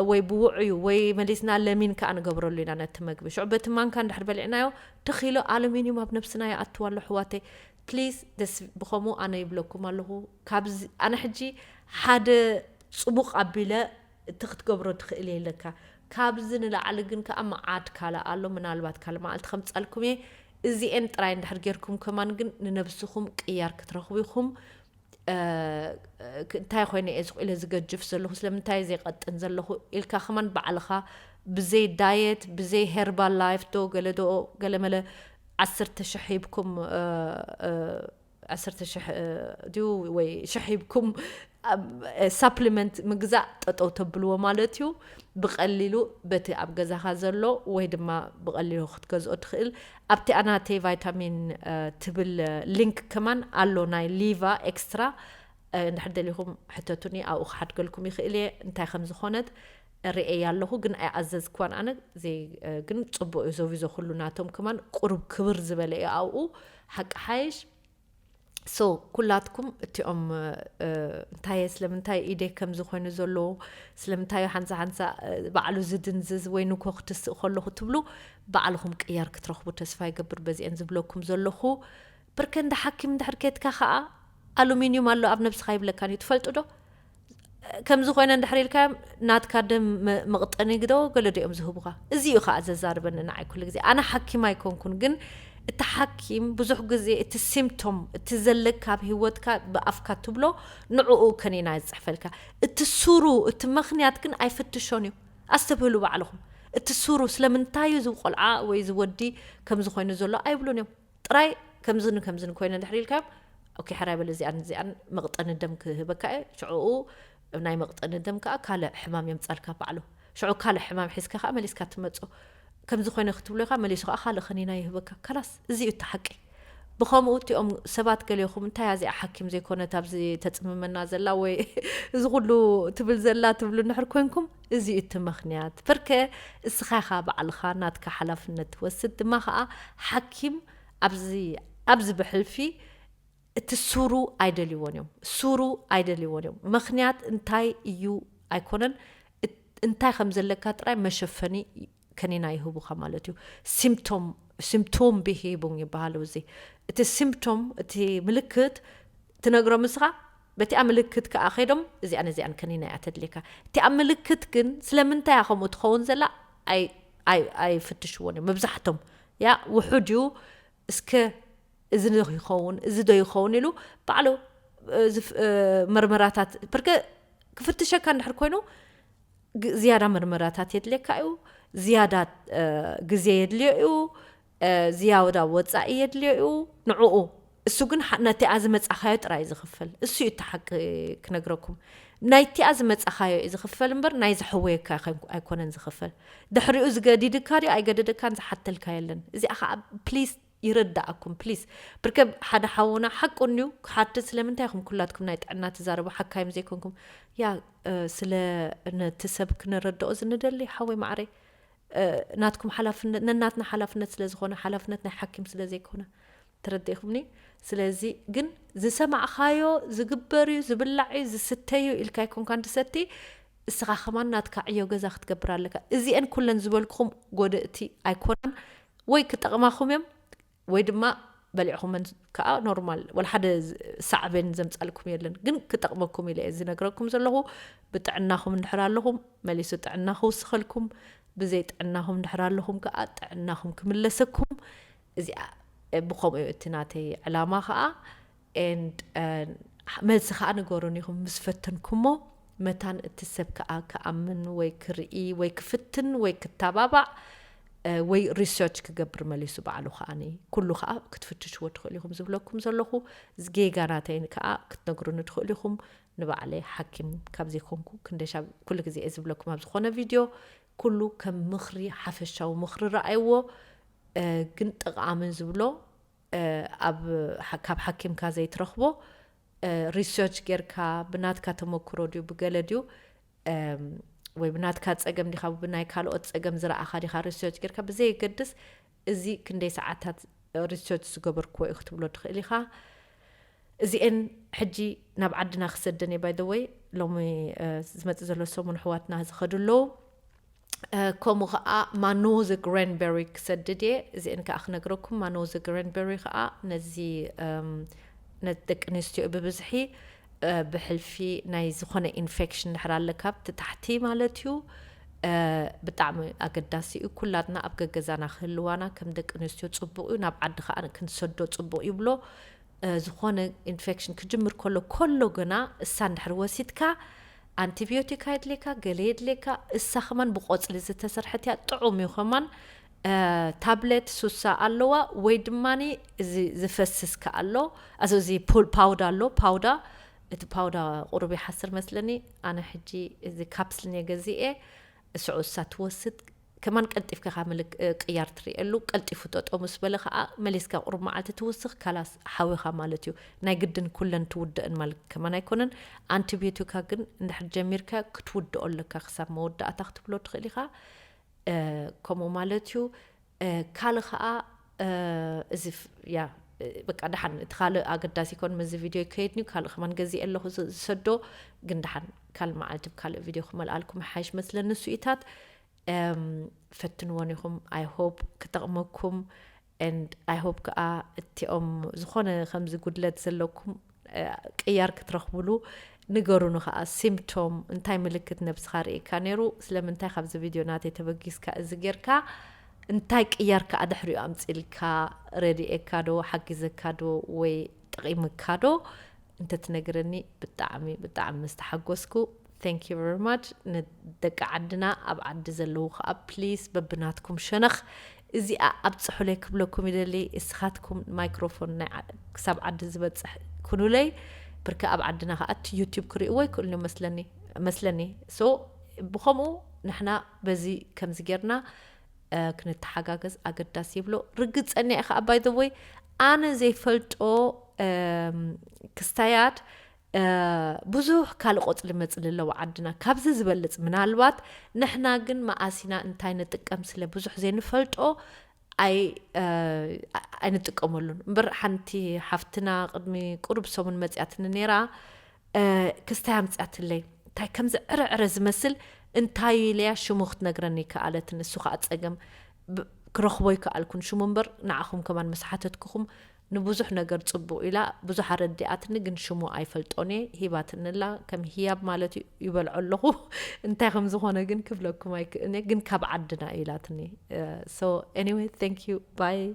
ወይ ብውዑዩ ወይ መሊስና ለሚን ከኣ ንገብረሉ ኢና ነቲ መግቢ። ሽዑ በቲ ማንካ እንድሕር በሊዕናዮ፣ እቲ ኪሎ ኣሉሚንዩም ኣብ ነብስና ይኣትው ኣሎ ኣሕዋተይ። ፕሊዝ፣ ደስ ብኸምኡ ኣነ ይብለኩም ኣለኹ። ካብዚ ኣነ ሕጂ ሓደ ጽቡቕ ኣቢለ እቲ ክትገብሮ ትኽእል የለካ። ካብዚ ንላዕሊ ግን ከኣ መዓት ካልእ ኣሎ፣ ምናልባት ካልእ መዓልቲ ከምጻልኩም እየ። እዚኤን ጥራይ እንድሕር ጌርኩም ከማን ግን ንነብስኹም ቅያር ክትረኽቡ ኢኹም። እ፣ ክ- እንታይ ኮይነ እየ ዝኽኢለ ዝገጅፍ ዘለኹ፣ ስለምንታይ ዘይቀጥን ዘለኹ ኢልካ ከማን ባዕልኻ ብዘይ ዳየት፣ ብዘይ ሄርባል ላይፍ ዶ ገለ ዶ ገለ መለ ዓሰርተ ሽሕ ሂብኩም፣ እ፣ እ፣ ዓሰርተ ሽሕ ድዩ ወይ ሽሕ ሂብኩም ሳፕሊመንት ምግዛእ ጠጠው ተብልዎ ማለት እዩ። ብቐሊሉ በቲ ኣብ ገዛኻ ዘሎ ወይ ድማ ብቐሊሉ ክትገዝኦ ትኽእል። ኣብቲ ኣናተይ ቫይታሚን ትብል ሊንክ ከማን ኣሎ፣ ናይ ሊቫ ኤክስትራ። እንድሕር ደሊኹም ሕተቱኒ፣ ኣብኡ ክሓድገልኩም ይኽእል እየ እንታይ ከም ዝኾነት። ርእየ ኣለኹ ግን ኣይኣዘዝክዋን ኣነ። ግን ፅቡቅ እዩ፣ ዞቪዞ ኩሉ ናቶም ከማን ቁሩብ ክብር ዝበለ እዩ ኣብኡ። ሓቂ ሓይሽ So ኩላትኩም እቲኦም እንታይ ስለምንታይ ኢደ ከምዚ ኮይኑ ዘሎ ስለምንታይ ሓንሳ ሓንሳ ባዕሉ ዝድንዝዝ ወይ ንኮ ክትስእ ከለኹ ትብሉ ባዕልኹም ቅያር ክትረኽቡ ተስፋ ይገብር። በዚአን ዝብለኩም ዘለኹ ብርከ እንደ ሓኪም እንድሕር ኬትካ ከዓ ኣሉሚኒዩም ኣሎ ኣብ ነብስኻ ይብለካን እዩ። ትፈልጡ ዶ? ከምዚ ኮይነ እንድሕር ኢልካዮም ናትካ ደም መቕጠኒ ግዶ ገለ ዲኦም ዝህቡኻ። እዚ እዩ ከዓ ዘዛርበኒ ንዓይ ኩሉ ግዜ። ኣነ ሓኪም ኣይኮንኩን፣ ግን እቲ ሓኪም ብዙሕ ግዜ እቲ ሲምፕቶም እቲ ዘለካ ኣብ ህይወትካ ብኣፍካ ትብሎ ንዕኡ ከኒና ዝፅሕፈልካ። እቲ ሱሩ እቲ ምኽንያት ግን ኣይፍትሾን እዩ። ኣስተብህሉ ባዕልኹም። እቲ ሱሩ ስለምንታይ እዩ እዚ ቆልዓ ወይ እዚ ወዲ ከምዚ ኮይኑ ዘሎ ኣይብሉን እዮም። ጥራይ ከምዝን ከምዝን ኮይነ እንድሕር ኢልካዮም ኦኬ ሕራይ በል እዚኣን እዚኣን መቕጠኒ ደም ክህበካ እየ። ሽዕኡ ናይ መቕጠኒ ደም ከዓ ካልእ ሕማም የምፃልካ ባዕሉ። ሽዑ ካልእ ሕማም ሒዝካ ከዓ መሊስካ ትመፁ። ከምዚ ኮይነ ክትብሎ ኢኻ መሊሱ ከዓ ካልእ ከኒና ይህበካ። ከላስ እዚ እዩ እቲ ሓቂ። ብኸምኡ እቲኦም ሰባት ገሊኹም እንታይ እዚኣ ሓኪም ዘይኮነት ኣብዚ ተፅምመና ዘላ ወይ እዚ ኩሉ ትብል ዘላ ትብሉ እንድሕር ኮንኩም እዚ እዩ እቲ ምኽንያት። በርከ እስኻ ኢኻ ባዕልኻ ናትካ ሓላፍነት ትወስድ ድማ ከዓ ሓኪም ኣብዚ ኣብዚ ብሕልፊ እቲ ሱሩ ኣይደልይዎን እዮም። ሱሩ ኣይደልይዎን እዮም። ምኽንያት እንታይ እዩ ኣይኮነን እንታይ ከም ዘለካ ጥራይ መሸፈኒ ከኒና ይህቡኻ ማለት እዩ። ሲምፕቶም ሲምፕቶም ቢሂቡን ይበሃሉ። እዚ እቲ ሲምፕቶም እቲ ምልክት ትነግሮም ንስኻ በቲኣ ምልክት ከዓ ከይዶም እዚኣን እዚኣን ከኒና እያ ተድልየካ። እቲኣ ምልክት ግን ስለምንታይ እያ ከምኡ ትኸውን ዘላ ኣይፍትሽዎን እዮም መብዛሕቶም። ያ ውሑድ እዩ እስከ እዚ ዶ ይኸውን እዚ ዶ ይኸውን ኢሉ ባዕሉ መርመራታት ብርከ ክፍትሸካ እንድሕር ኮይኑ ዝያዳ መርመራታት የድልየካ እዩ። ዝያዳ ግዜ የድልዮ እዩ። ዝያዳ ወፃኢ የድልዮ እዩ። ንዕኡ እሱ ግን ነቲኣ ዝመፃኻዮ ጥራይ ዝኽፈል እሱ እዩ እቲ ሓቂ ክነግረኩም። ናይቲኣ ዝመፃኻዮ እዩ ዝኽፈል እምበር ናይ ዝሕወየካ ኣይኮነን ዝኽፈል። ድሕሪኡ ዝገዲድካ ድዩ ኣይገደደካን ዝሓተልካ የለን። እዚኣ ከዓ ፕሊስ ይረዳእኩም ፕሊስ። ብርከ ሓደ ሓውና ሓቁ እንዩ ክሓትት ስለምንታይ ኢኹም ኩላትኩም ናይ ጥዕና ትዛረቡ ሓካይም ዘይኮንኩም? ያ ስለ ነቲ ሰብ ክነረድኦ ዝንደሊ ሓወይ ማዕረይ ናትኩም ሓላፍነት ነናትና ሓላፍነት ስለ ዝኾነ ሓላፍነት ናይ ሓኪም ስለ ዘይኮነ ተረዲእኩምኒ። ስለዚ ግን ዝሰማዕኻዮ ዝግበር እዩ ዝብላዕ እዩ ዝስተዩ ኢልካ ይኮንካ ንትሰቲ እስኻ ከማን ናትካ ዕዮ ገዛ ክትገብር ኣለካ። እዚአን ኩለን ዝበልኩኹም ጎደእቲ ኣይኮናን ወይ ክጠቕማኹም እዮም ወይ ድማ በሊዕኹመን ከዓ ኖርማል ወላ ሓደ ሳዕቤን ዘምፃልኩም የለን። ግን ክጠቕመኩም ኢለ እየ ዝነግረኩም ዘለኹ። ብጥዕናኹም እንድሕር ኣለኹም መሊሱ ጥዕና ክውስኸልኩም፣ ብዘይ ጥዕናኹም እንድሕር ኣለኹም ከዓ ጥዕናኹም ክምለሰኩም። እዚኣ ብኸምኡ እዩ እቲ ናተይ ዕላማ ከዓ and መልሲ ከዓ ንገሩን ኢኹም ምስ ፈተንኩሞ መታን እቲ ሰብ ከዓ ክኣምን ወይ ክርኢ ወይ ክፍትን ወይ ክተባባዕ ወይ ሪሰርች ክገብር መሊሱ ባዕሉ ከዓኒ ኩሉ ከዓ ክትፍትሽዎ ትኽእሉ ኢኹም ዝብለኩም ዘለኹ። ጌጋ ናተይን ከዓ ክትነግሩኒ ትኽእሉ ኢኹም። ንባዕለይ ሓኪም ካብ ዘይኮንኩ ክንደሻ ኩሉ ግዜ እየ ዝብለኩም ኣብ ዝኾነ ቪድዮ ኩሉ ከም ምኽሪ ሓፈሻዊ ምኽሪ ረኣይዎ። ግን ጠቓምን ዝብሎ ኣብ ካብ ሓኪምካ ዘይትረኽቦ ሪሰርች ጌርካ ብናትካ ተመክሮ ድዩ ብገለ ድዩ ወይ ብናትካ ፀገም ዲኻ ብናይ ካልኦት ፀገም ዝረኣኻ ዲኻ ሪሰርች ጌርካ ብዘየገድስ እዚ ክንደይ ሰዓታት ሪሰርች ዝገበርክዎ እዩ ክትብሎ ትኽእል ኢኻ። እዚኤን ሕጂ ናብ ዓድና ክሰደን እየ ባይ ወይ ሎሚ ዝመፅእ ዘሎ ሰሙን ኣሕዋትና ዝኸዱ ኣለዉ። ከምኡ ከዓ ማኖዘ ግረንበሪ ክሰድድ እየ። እዚአን ከዓ ክነግረኩም ማኖዘ ግረንበሪ ከዓ ነዚ ነዚ ደቂ ኣንስትዮ ብብዝሒ ብሕልፊ ናይ ዝኾነ ኢንፌክሽን ድሕር ኣለካ ኣብቲ ታሕቲ ማለት እዩ። ብጣዕሚ ኣገዳሲ እዩ ኩላትና ኣብ ገገዛና ክህልዋና ከም ደቂ ኣንስትዮ ፅቡቅ እዩ ናብ ዓዲ ከዓ ክንሰዶ ፅቡቅ ይብሎ። ዝኾነ ኢንፌክሽን ክጅምር ከሎ ከሎ ግና እሳ እንድሕር ወሲድካ ኣንቲቢዮቲክ ኣየድልየካ ገለ የድልየካ። እሳ ከማን ብቆፅሊ ዝተሰርሐት እያ ጥዑም እዩ ከማን ታብሌት ሱሳ ኣለዋ ወይ ድማ እዚ ዝፈስስ ከኣሎ እዚ ፓውዳ ኣሎ ፓውዳ እቲ ፓውዳ ቁሩብ ይሓስር መስለኒ። ኣነ ሕጂ እዚ ካፕስልን የገዚኤ ስዑ እሳ ትወስድ ከማን ቀልጢፍካ ካብ ምልክ ቅያር ትርእየሉ ቀልጢፉ ጠጠው ምስ በለ ከዓ መሊስካ ቁሩብ መዓልቲ ትውስኽ ካላስ ሓዊኻ ማለት እዩ። ናይ ግድን ኩለን ትውደእን ማለት ከማን ኣይኮነን። ኣንቲቢዮቲካ ግን እንድሕር ጀሚርካ ክትውድኦ ኣለካ ክሳብ መወዳእታ ክትብሎ ትኽእል ኢኻ። ከምኡ ማለት እዩ። ካልእ ከዓ እዚ ያ በቃ ደሓን እቲ ካልእ ኣገዳሲ ይኮን፣ ምስዚ ቪድዮ ይከይድኒ፣ ካልእ ከማን ገዚኤ ኣለኹ ዝ- ዝሰዶ። ግን ደሓን ካልእ መዓልቲ ብካልእ ቪድዮ ክመልኣልኩም ይሓይሽ መስለኒ። ንሱ ኢታት ፈትንዎን ኢኹም። I hope ክጠቕመኩም። And I hope ከዓ እቲኦም ዝኾነ ከምዚ ጉድለት ዘለኩም ቅያር ክትረኽብሉ ንገሩኒ ከዓ። ሲምፕቶም እንታይ ምልክት ነብስኻ ርእካ ነይሩ? ስለምንታይ ካብዚ ቪድዮ ናተይ ተበጊስካ እዚ ጌርካ? እንታይ ቅያር ከዓ ድሕሪኡ ኣምፅልካ? ረድኤካ ዶ ሓጊዘካ ዶ ወይ ጠቒምካ ዶ? እንተትነግረኒ ብጣዕሚ ብጣዕሚ ምስተሓጎስኩ። Thank you very much። ንደቂ ዓድና ኣብ ዓዲ ዘለዉ ከዓ please በብናትኩም ሸነኽ እዚኣ ኣብፅሑለይ ክብለኩም ይደሊ። እስኻትኩም ማይክሮፎን ናይ ዓ- ክሳብ ዓዲ ዝበፅሕ ኩኑለይ። ብርክ ኣብ ዓድና ከዓ እቲ ዩቲብ ክርእይዎ ይክእሉ እዮም መስለኒ መስለኒ። So ብከምኡ ንሕና በዚ ከምዚ ጌርና ክንተሓጋገዝ ኣገዳሲ ይብሎ። ርግፀኛ ኢኻ ኣባይ ዘወይ ኣነ ዘይፈልጦ ክስታያት ብዙሕ ካልእ ቆፅሊ መፅሊ ኣለዎ ዓድና ካብዚ ዝበልፅ። ምናልባት ንሕና ግን መኣሲና እንታይ ንጥቀም ስለ ብዙሕ ዘይንፈልጦ ኣይንጥቀመሉን እምበር። ሓንቲ ሓፍትና ቅድሚ ቁሩብ ሰሙን መፅያትኒ ነይራ። ክስታይ ኣምፅያትለይ እንታይ ከምዚ ዕረዕረ ዝመስል እንታይ ኢለያ ሽሙ ክትነግረኒ ይከኣለትን። እሱ ከዓ ፀገም ክረኽቦ ይከኣልኩን ሽሙ እምበር ንዓኹም ከማን ምስ ሓተትኩኹም ንብዙሕ ነገር ፅቡቕ ኢላ ብዙሕ ኣረዲኣትኒ፣ ግን ሽሙ ኣይፈልጦን እየ። ሂባትንላ ከም ህያብ ማለት እዩ ይበልዖ ኣለኹ። እንታይ ከም ዝኾነ ግን ክብለኩም ኣይክእልን እየ፣ ግን ካብ ዓድና እዩ ኢላትኒ። So anyway, thank you, bye።